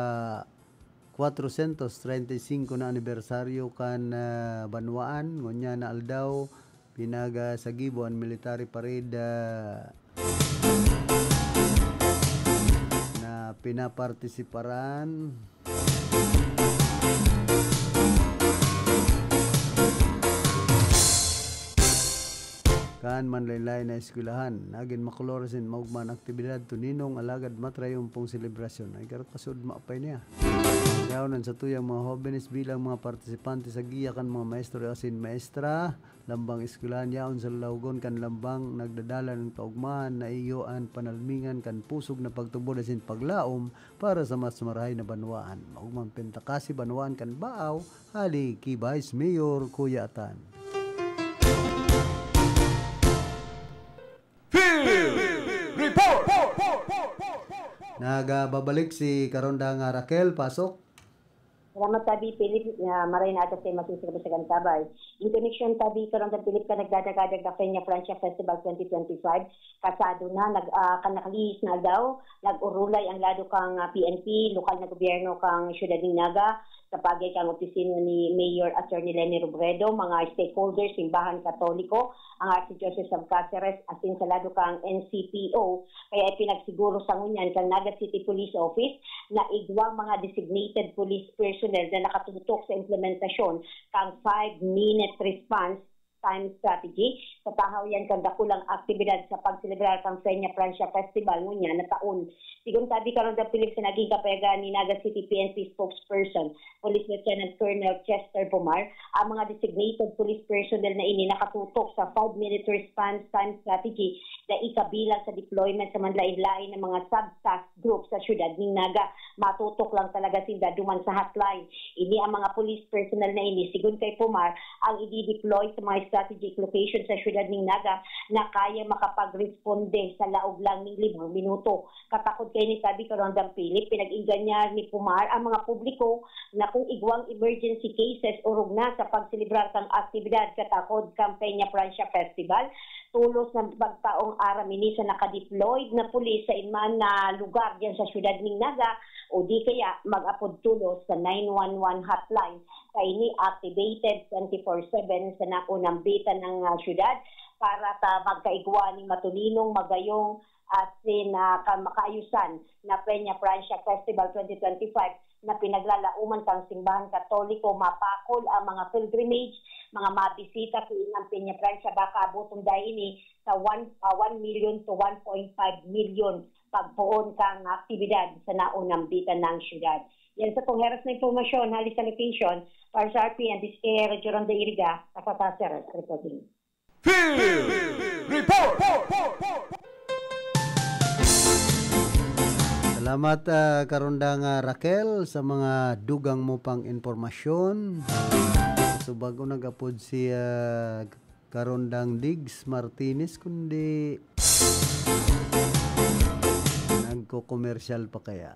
kwatrosyentos treinta y cinco na anibersaryo kan ah, banwaan. Ngunyan na aldaw, pinagasagibo an military parade ah, na pinapartisiparan kan manlain-lain na eskwelahan. Nagin makolor asin maogma an aktibidad, tuninong, alagad matrayon pong selebrasyon. Ay, garo kasud maupay niya. Yaon an satuyang mga hobenes bilang mga partisipante sa giya kan mga maestro asin maestra, lambang eskwelahan. Yaon sa lalawogon kan lambang nagdadalan an kaogmahan na iyo an panalmingan kan pusog na pagtubod asin paglaom para sa mas marahay na banwaan. Maogmang pentakasi banwaan kan Baaw, hali ki Vice Mayor Kuya Atan. Field Report! Nagbabalik si Karondang Raquel, pasok. Salamat tabi, Philip. Uh, maray na atas tayo masisigaw sa Gantabay. In connection tabi, Karondang Philip, ka nagdadagadag na Peña Francia Festival twenty twenty-five. Kasado na, nag, uh, kanakalihis na daw, nag-urulay ang lado kang uh, P N P, lokal na gobyerno kang Siyudad ng Naga, sa pagay kang opisina ni Mayor Attorney Leni Robredo, mga stakeholders, simbahan katoliko, ang Archdiocese of Caceres, asin sa lado kang N C P O, kaya ipinagsiguro sa ngunyan kan Naga City Police Office na igwang mga designated police personnel na nakatutok sa implementasyon kan five-minute response time strategy sa tahaw yan kan dakulang aktibidad sa pagselebrar kan Peña Francia Festival ngunyan na taon. Sigon tabi karon kan Philip sa naging kapayagan ni Naga City P N P spokesperson, Police Lieutenant Colonel Chester Pomar, ang mga designated police personnel na ini nakatutok sa five-minute response time strategy na ikabilang sa deployment sa manlain-lain na mga sub-task group sa siyudad ning Naga. Matutok lang talaga sinda duman sa hotline. Ini ang mga police personnel na ini, sigon kay Pomar, ang i-deploy sa mga strategic location sa siyudad ning Naga na kaya makapagresponde sa laog lang ning limang minuto. Katakod kay ni sabi ko lang Philip, pinag-inganyar ni Pomar ang mga publiko na kung igwang emergency cases orog na sa pagselebrar kang aktibidad katakod kang Peña Francia Festival, tulos na pagtaong aram ini sa naka-deployed na pulis sa inman na lugar diyan sa siyudad ning Naga o di kaya mag-apod tulos sa nine one one hotline. Sa ini activated twenty-four seven sa naunang bitan ng ah, siyudad para sa magkaigwa ning matulinong, magayong at sin ah, ka- makaayusan na Peña Francia Festival twenty twenty-five na pinaglalauman kang simbahan Katoliko, mapakol ang mga pilgrimage, mga mabisita kuin ang Peña Francia, baka abuton dai ini sa one, ah, one million to one point five million pagpoon kang aktibidad sa naunang bitan ng syudad. Yan sa kong heras na impormasyon, hali sa location, para sa R P N, this is Radyo Ronda Iriga, Takataser, reporting. Field Report! Salamat ah, Karondang ah, Raquel sa mga dugang mo pang impormasyon. So bago nag-apod si ah, Karondang Diggs Martinez, kundi nagko-commercial pa kaya?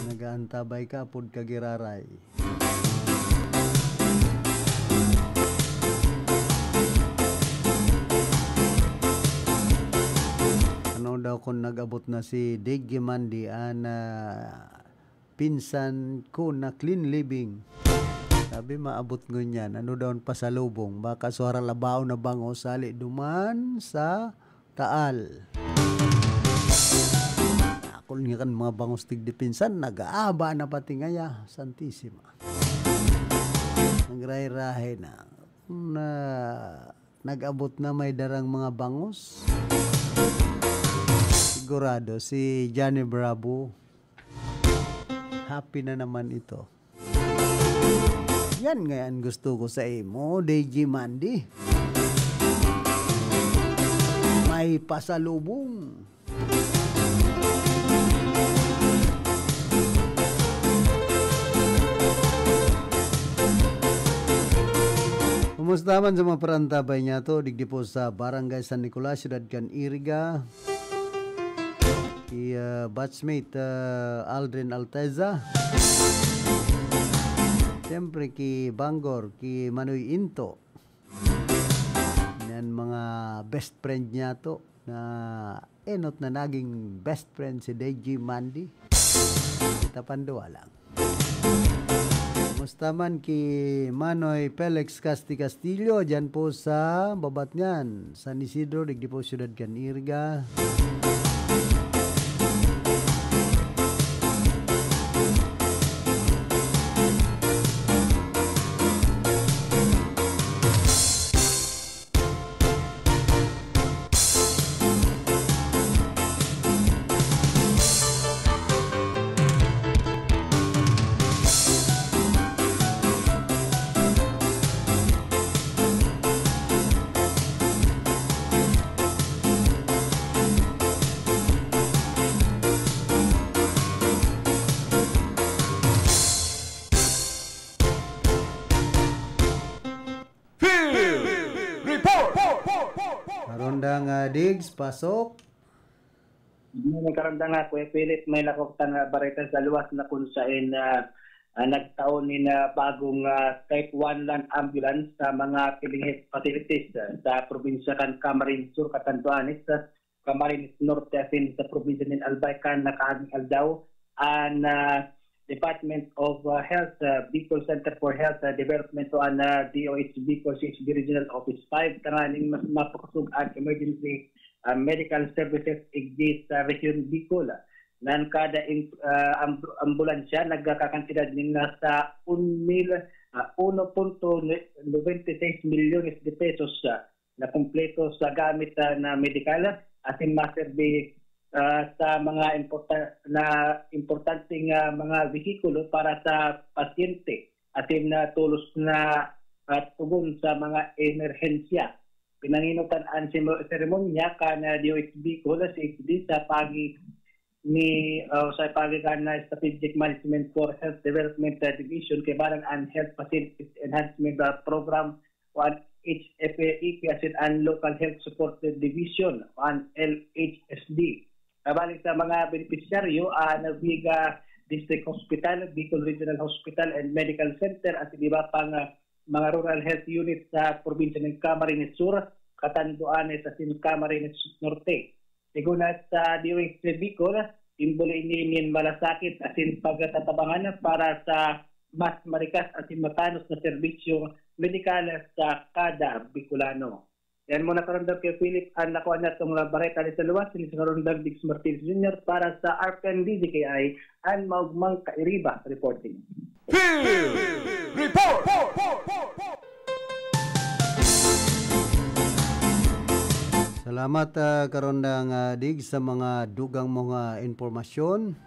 Nag-aantabay ka, apod ka giraray. Ano daw kung nag-abot na si Diggy Mandy, an, ah, pinsan ko na clean living? Sabi, maabot ngunyan. Ano daw an pasalubong? Baka suara labaw na bango sali duman sa Taal. Akon nga kan mga bangos tigdi pinsan, nag-aaba na pati ngaya. Santisima. Nagrahe-rahe na. Na, nag-abot na may darang mga bangos. Sigurado, si Johnny Bravo, happy na naman ito. Yan nga an gusto ko sa imo, D J Mandy. May pasalubong. Kumusta man sa mga parantabay niyato, digdi po sa Barangay San Nicolas, Siyudad kan Iriga. Ki, ah, batchmate, ah, Aldrin Alteza. Siyempre, ki Bangor, ki Manoy Into. Yan mga best friend niyato na enot na naging best friend si D J Mandy. Kita pandua lang. Kumusta man ki Manoy Felix Casti Castillo, dyan po sa Babatngan, San Isidro, digdi po siyudad kan Iriga. Field Report! Karondang, ah, Diggs, pasok. May karondang, ah, Kuya Philip, may lakok tang, ah, bareta sa luwas na kung saen, ah, ah, nagtao nin, ah, bagong, ah, Type one Land Ambulance sa mga PhilHealth facilities, ah, sa probinsya kan Camarines Sur, Catanduanes, ah, Camarines Norte asin sa probinsya nin Albay kan nakaaging aldaw. An, ah, Department of, ah, Health, ah, Bicol Center for Health, ah, Development o an, ah, D O H Bicol C H B Regional Office five tanganing mas mapakosog an emergency, ah, medical services igdi sa Rehiyon Bicol. Nan kada in-, ah, amb-, ambulansya nagkakakantidad nin nasa un mil, ah, uno punto noventa y seis milyones de pesos, ah, na kumpleto sa gamit, ah, na medikal, asin maserbi, ah, sa mga importa-, na importanteng, ah, mga behikulo para sa pasyente, asin na tolos na, ah, tugon sa mga emerhensya. Pinanginutan an semo-, seremonya kan, ah, D O H Bicol, C H D, sa pagi ni, ah, sa pagi kan, ah, Strategic Management for Health Development, ah, Division, kaibanan an Health Facilities Enhancement, ah, Program, o an H F A E, asin an Local Health Support Division, o an L H S D. Kabali sa mga benepisyaryo, ah, Naviga District Hospital, Bicol Regional Hospital and Medical Center, asin iba pang, ah, mga rural health unit sa probinsya nin Camarines Sur, Catanduanes, asin Camarines Norte. Sigon sa D O H Bicol, simbolo ini nin malasakit asin pagtatabangan para sa mas marikas asin matanos na serbisyo medikal sa kada Bicolano. Yan muna, Karandang Kuya Philip, an nakuha natong mga bareta dito sa luwas. Ini sa Karandang Diggs Martinez Junior para sa R P N D Z K I, an Maugmang Kairiba Reporting. Field Report! Salamat, ah, Karondang, ah, Dig, sa mga dugang mong, ah, impormasyon.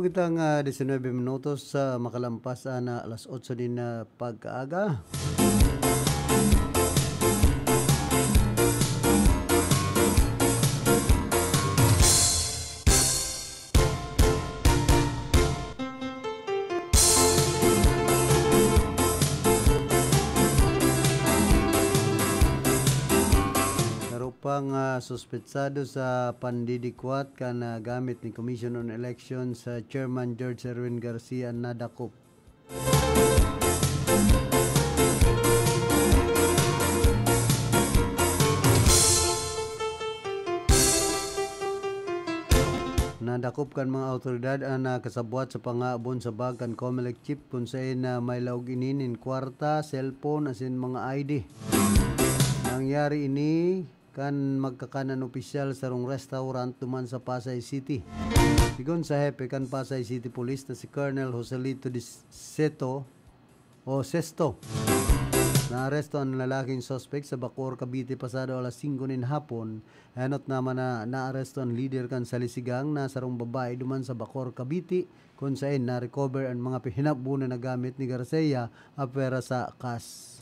Tang, ah, diecinuebe minutos sa makalampas na alas otso nin, ah, pagkaaga. Narupang, ah, suspetsado sa pandidikwat kan, ah, gamit ni Commission on Elections, ah, Chairman George Erwin Garcia an nadakop. Nadakop kan mga awtoridad an, ah, kasabwat sa pangaabon sa bag kan Comelec chief, kun saen na may laog ini nin kwarta, cellphone, asin mga I D. Nangyari ini kan magkakan an opisyal sa sarong restaurant duman sa Pasay City. Sigon sa hepe kan Pasay City Police na si Colonel Joselito de Seto o Sesto, naaresto an lalaking suspek sa Bacoor, Cavite, pasado alas singko nin hapon. Enot naman na naaresto an lider kan Salisigang na sarong babae duman sa Bacoor, Cavite, kun saen na-recover an mga hinabon na nagamit ni Garcia apwera sa kas.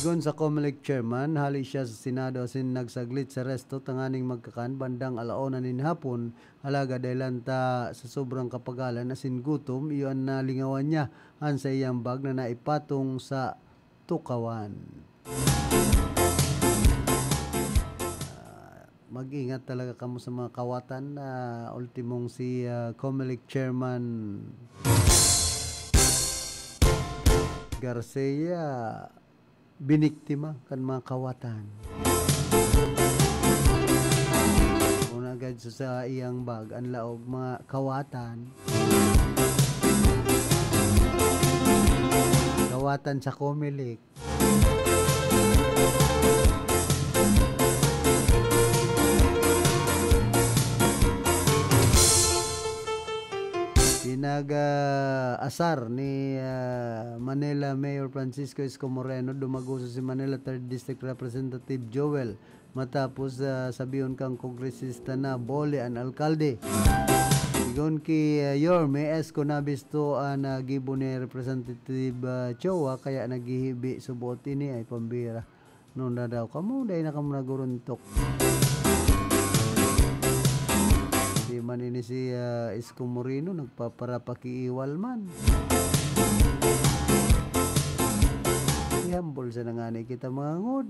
Sigon sa Comelec chairman, hale siya sa Senado asin nagsaglit sa resto tanganing magkakan bandang ala una nin hapon, alagad dahelan ta sa sobrang kapagalan asin gutom, iyo an nalingawan niya an saiyang bag na naipatong sa tukawan. Ah, mag-ingat talaga kamo sa mga kawatan na ultimong si, ah, Comelec Chairman Garcia biniktima kan mga kawatan. Una agad sa, sa iyang bag, ang laog, mga kawatan. Kawatan sa Comelec. Pinag, ah, asar ni, ah, Manila Mayor Francisco Isko Moreno, dumagoso si Manila Third District Representative Joel matapos, ah, sabihon kang kongresista na bole an alkalde. Sigon ki, ah, Yorme Esco, nabisto an, ah, gibo ni Representative, ah, Choa, kaya naghihibi subot ini ay pambira. Nunda daw kamo, dai na kamo naguruntok. Di man ini si, ah, Isko Moreno, nagpaparapakiiwal man. Ihambol sa nangani kita, mga ngod.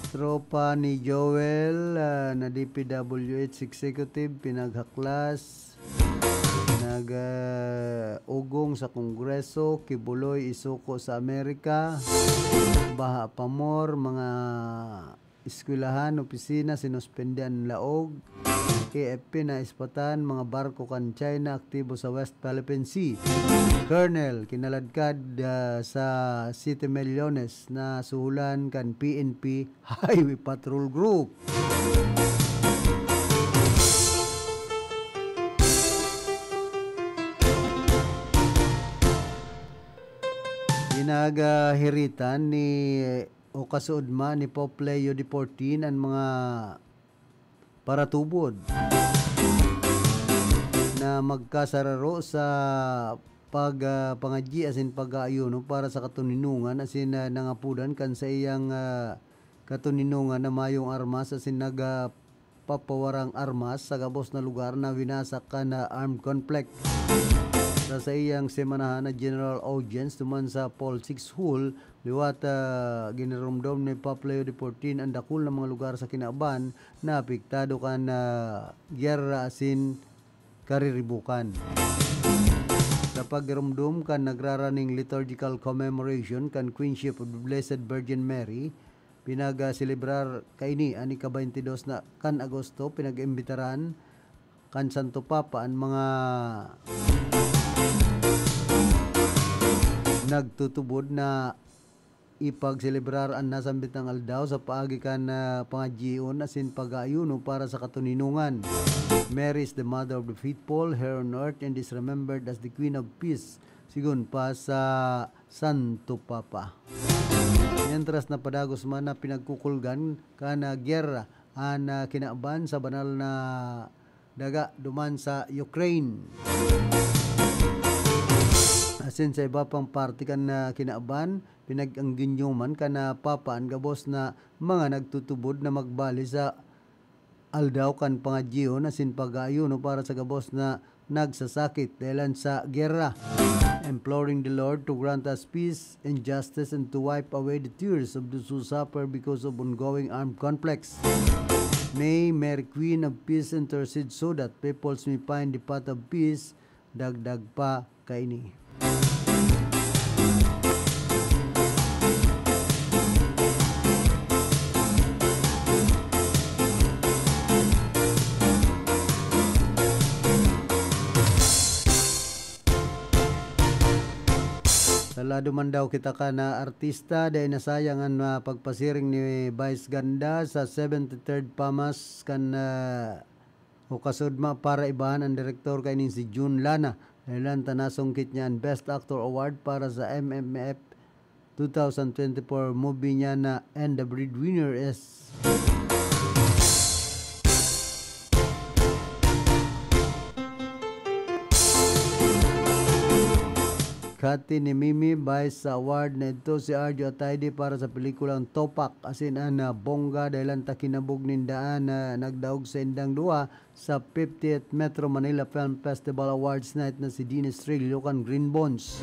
Tropa ni Joel, ah, na D P W H executive, pinaghaklas, nag, ah, ugong sa Kongreso, kibuloy, isuko sa Amerika, baha pamor, mga eskwelahan, opisina, sinuspende an laog, A F P, naispatan, mga barko kan China, aktibo sa West Philippine Sea. Colonel, kinaladkad, ah, sa Siete Millones na suhulan kan P N P Highway Patrol Group. Pinagahiritan ni o kasuodma ni Pope Leo the fourteen an mga paratubod na magkasararo sa pag, ah, pangadyi asin pag-aayuno para sa katoninongan asin, ah, nangapodan kan saiyang, ah, katoninongan na mayong armas asin nag, ah, papawarang armas sa gabos na lugar na winasak kan, ah, armed conflict. Sa saiyang semanahan na general audience duman sa Paul six Hall, liwat, ah, giniromdom ni Pope Leo the fourteen an dakul na mga lugar sa kinaban na apektado kan, ah, giyera asin kariribukan. Sa pagromdom kan nagraraning liturgical commemoration kan Queenship of the Blessed Virgin Mary, pinag-selebrar kaini an ika-baynte dos na kan Agosto, pinag-imbitaran kan Santo Papa an mga nagtutubod na ipagselebrar an nasambit na aldaw sa paagi kan, ah, pangadyion asin pag-aayuno para sa katoninongan. Mary is the mother of the faithful here on earth and is remembered as the Queen of Peace, sigon pa sa Santo Papa. Mientras na padagos man na pinagkukulgan kan, ah, gyera an, ah, kinaban sa banal na daga duman sa Ukraine. Asin sa iba pang parte kan, ah, kinaban, pinag-angginyuman kan, ah, Papa an gabos na mga nagtutubod na magbali sa aldaw kan pangadyion asin pag-aayuno para sa gabos na nagsasakit dahilan sa gera, imploring the Lord to grant us peace and justice and to wipe away the tears of those who suffer because of ongoing armed conflicts. May Mary Queen of Peace intercede so that peoples may find the path of peace, dagdag pa kaini. Sa lado man daw kita kan artista, dai nasayang an, ah, pagpasiring ni Vice Ganda sa seventy-third Pamas kan, ah, o kasudma para ibahan an direktor kaining si Jun Lana. Dahilan ta nasungkit niya an Best Actor Award para sa M M F two thousand twenty-four movie niya na And the Breadwinner is Kati ni Mimi, Vice sa award na ito si Arjo Ataide para sa pelikulang Topak, asin an, ah, Bongga, dahilan ta kinabog ninda an, ah, nagdaog sa indang duwa sa fiftieth Metro Manila Film Festival Awards Night na si Dennis Trillo kan Green Bones.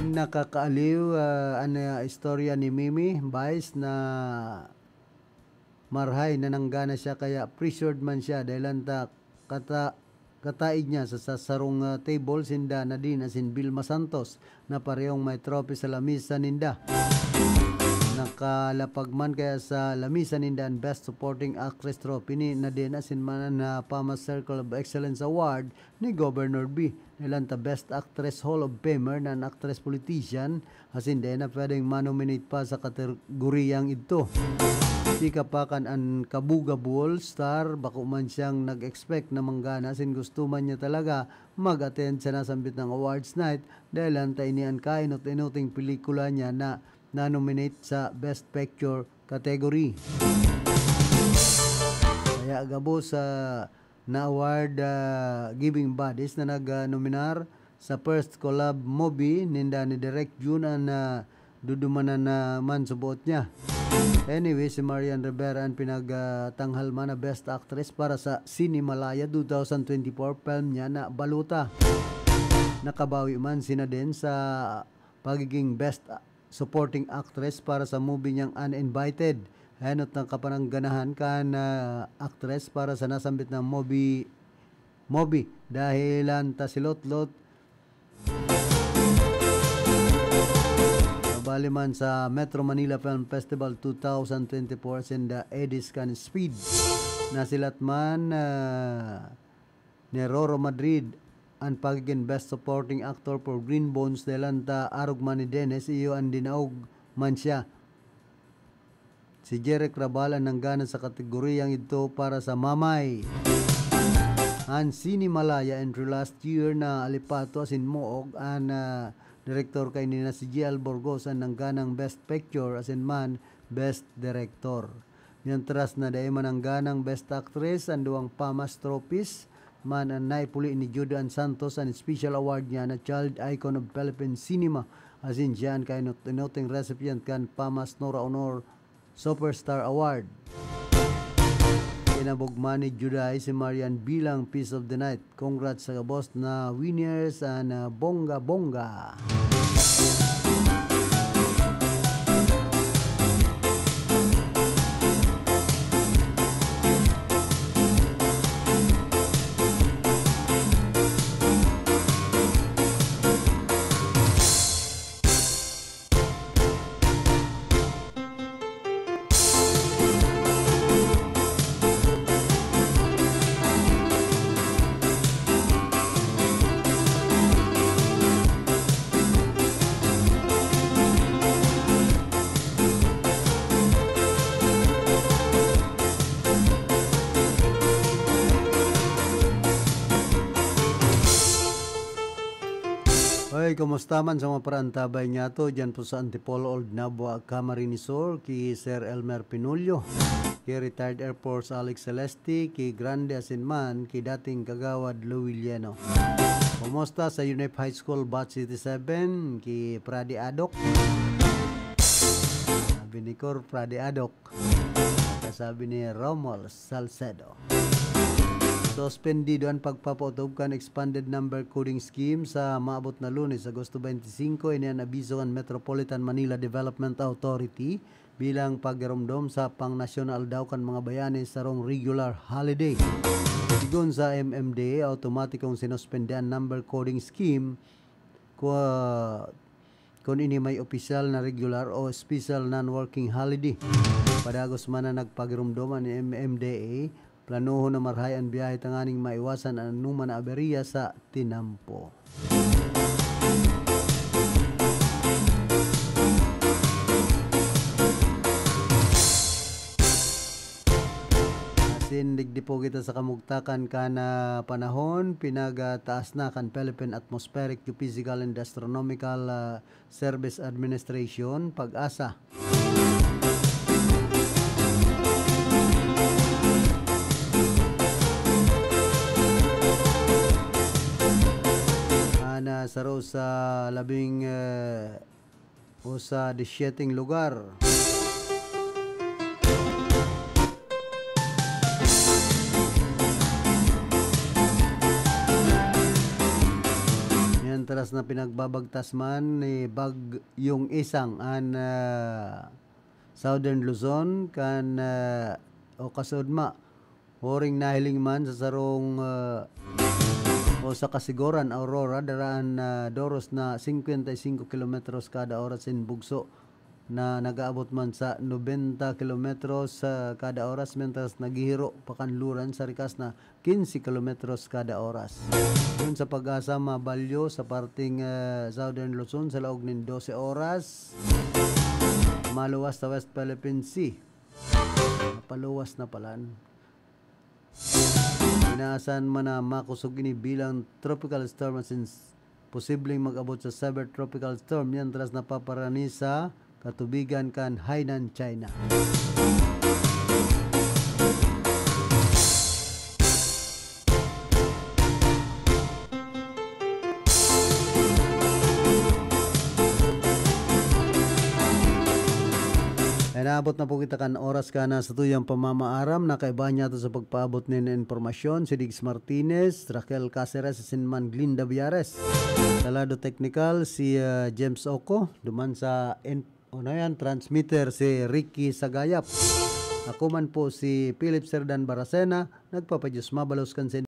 Nakakaaliw, ah, an, ah, istorya ni Mimi, Vice, na marahay na nanggana siya kaya pressured man siya dahilan ta kata-, kataig niya sa, sa sarong, ah, table sinda Nadine asin Vilma Santos na parehong may trophy sa lamisa ninda. Nakalapag man kaya sa lamisa ninda an Best Supporting Actress Trophy ni Nadine asin man an, ah, Pamas Circle of Excellence Award ni Governor B. Dahilan ta Best Actress Hall of Famer na an actress politician, asin dai na pwedeng manominate pa sa kategoriyang idto. Sika pa kan an kabugabol star, bako man siyang nag-expect na manggana asin gusto man niya talaga mag-attend sa nasambit na awards night, dahilan ta ini an kainot-inoting pelikula niya na na-nominate sa Best Picture category. Kaya gabos sa na award, ah, giving bodies na nag, ah, nominar sa first collab movie ninda ni Direk Jun an, ah, dudumanan na man suboot niya. Anyway, si Marian Rivera an pinag, ah, tanghal man na Best Actress para sa Cinemalaya two thousand twenty-four film niya na Baluta. Nakabawi man sina din sa pagiging Best Supporting Actress para sa movie niyang Uninvited. Henot ng kapanangganahan kan, ah, actress para sa nasambit na movie, movie. Dahilan ta si Lotlot, nabali man sa Metro Manila Film Festival two thousand twenty-four sinda Edis kan Speed. Nasilat man, ah, ni Roro Madrid an pagiging Best Supporting Actor for Green Bones dahilan ta arog man ni Dennis, iyo an dinaog man siya. Si Jeric Rabal an nanggana sa kategoriyang idto para sa Mamay. An Cinemalaya entry last year na alipato asin moog an, ah, direktor kaini na si G L Burgos an nangganang Best Picture asin man Best Director. Mientras na dai manangganang Best Actress, an duwang Pamas Trophies man an naipuli ni Jude Ann Santos an special award niya na Child Icon of Philippine Cinema, asin siya an kainot-inoting recipient kan Pamas Nora Honor Superstar Award. Kinabog man ni Juday si Marian bilang Piece of the Night. Congrats sa gabos na winners and, ah, bongga-bongga. Hoy, kumusta man sa mga paraantabay niyato dyan po sa Antipolo, Old Nabua, Camarines Sur, ki Sir Elmer Pinulio, ki Retired Air Force Alex Celeste, ki Grande Asinman, ki dating Kagawad Louis Lieno. Kumusta sa UNEP High School Batch eighty-seven, ki Pradi Adok? Sabi ni Cor, Pradi Adok. Kasabi ni Romul Salcedo. Suspendido an pagpapautob kan expanded number coding scheme sa maabot na Lunes, Agosto twenty-five, ini an abiso kan Metropolitan Manila Development Authority bilang pagiromdom sa pangnasyonal daw kan mga bayani sarong regular holiday. Sigon sa M M D A, automatikong sinuspende an number coding scheme kua-, kun ini may opisyal na regular o special non-working holiday. Padagos man na nagpagiromdom an M M D A, planohon na marahay an biyahe tanganing maiwasan an anoman na aberya sa tinampo. Asin digdi po kita sa kamugtakan kan, ah, panahon, pinagtaas na kan Philippine Atmospheric, Geophysical and Astronomical, ah, Service Administration, PAGASA. Ana, saro sa labing, eh, o sa disyeteng lugar. Mientras na pinagbabagtas man ni Bagyong Isang an, ah, Southern Luzon kan, ah, o kasudma, huring nahiling man sa sarong, ah, o sa Kasiguran, Aurora, daraan na doros na singkwenta y singko kilometros kada oras in bugso na nag-aabot man sa nobenta kilometros, ah, kada oras, mentras naghihiro pakanluran sa rikas na quince kilometros kada oras. Yun sa PAGASA, mabalyo sa parteng, ah, Southern Luzon sa laog nin dose oras. Maluwas sa West Philippine Sea. Mapaluwas na palan. Inaasahan man na makosog ini bilang tropical storm asin s-, posibleng mag-abot sa severe tropical storm, mientras napaparani sa katubigan kan Hainan, China. Naabot na po kita kan oras kan satuyang pamamaaram. Nakaiba niyato sa pagpaabot nin impormasyon si Diggs Martinez, Raquel Caceres, asin man Glinda Villares. Sa lado teknikal, si, ah, James Oco, duman sa in-, ano yan, transmitter, si Ricky Sagayap. Ako man po si Philip Serdan Baracena, nagpapadiyos mabalos kan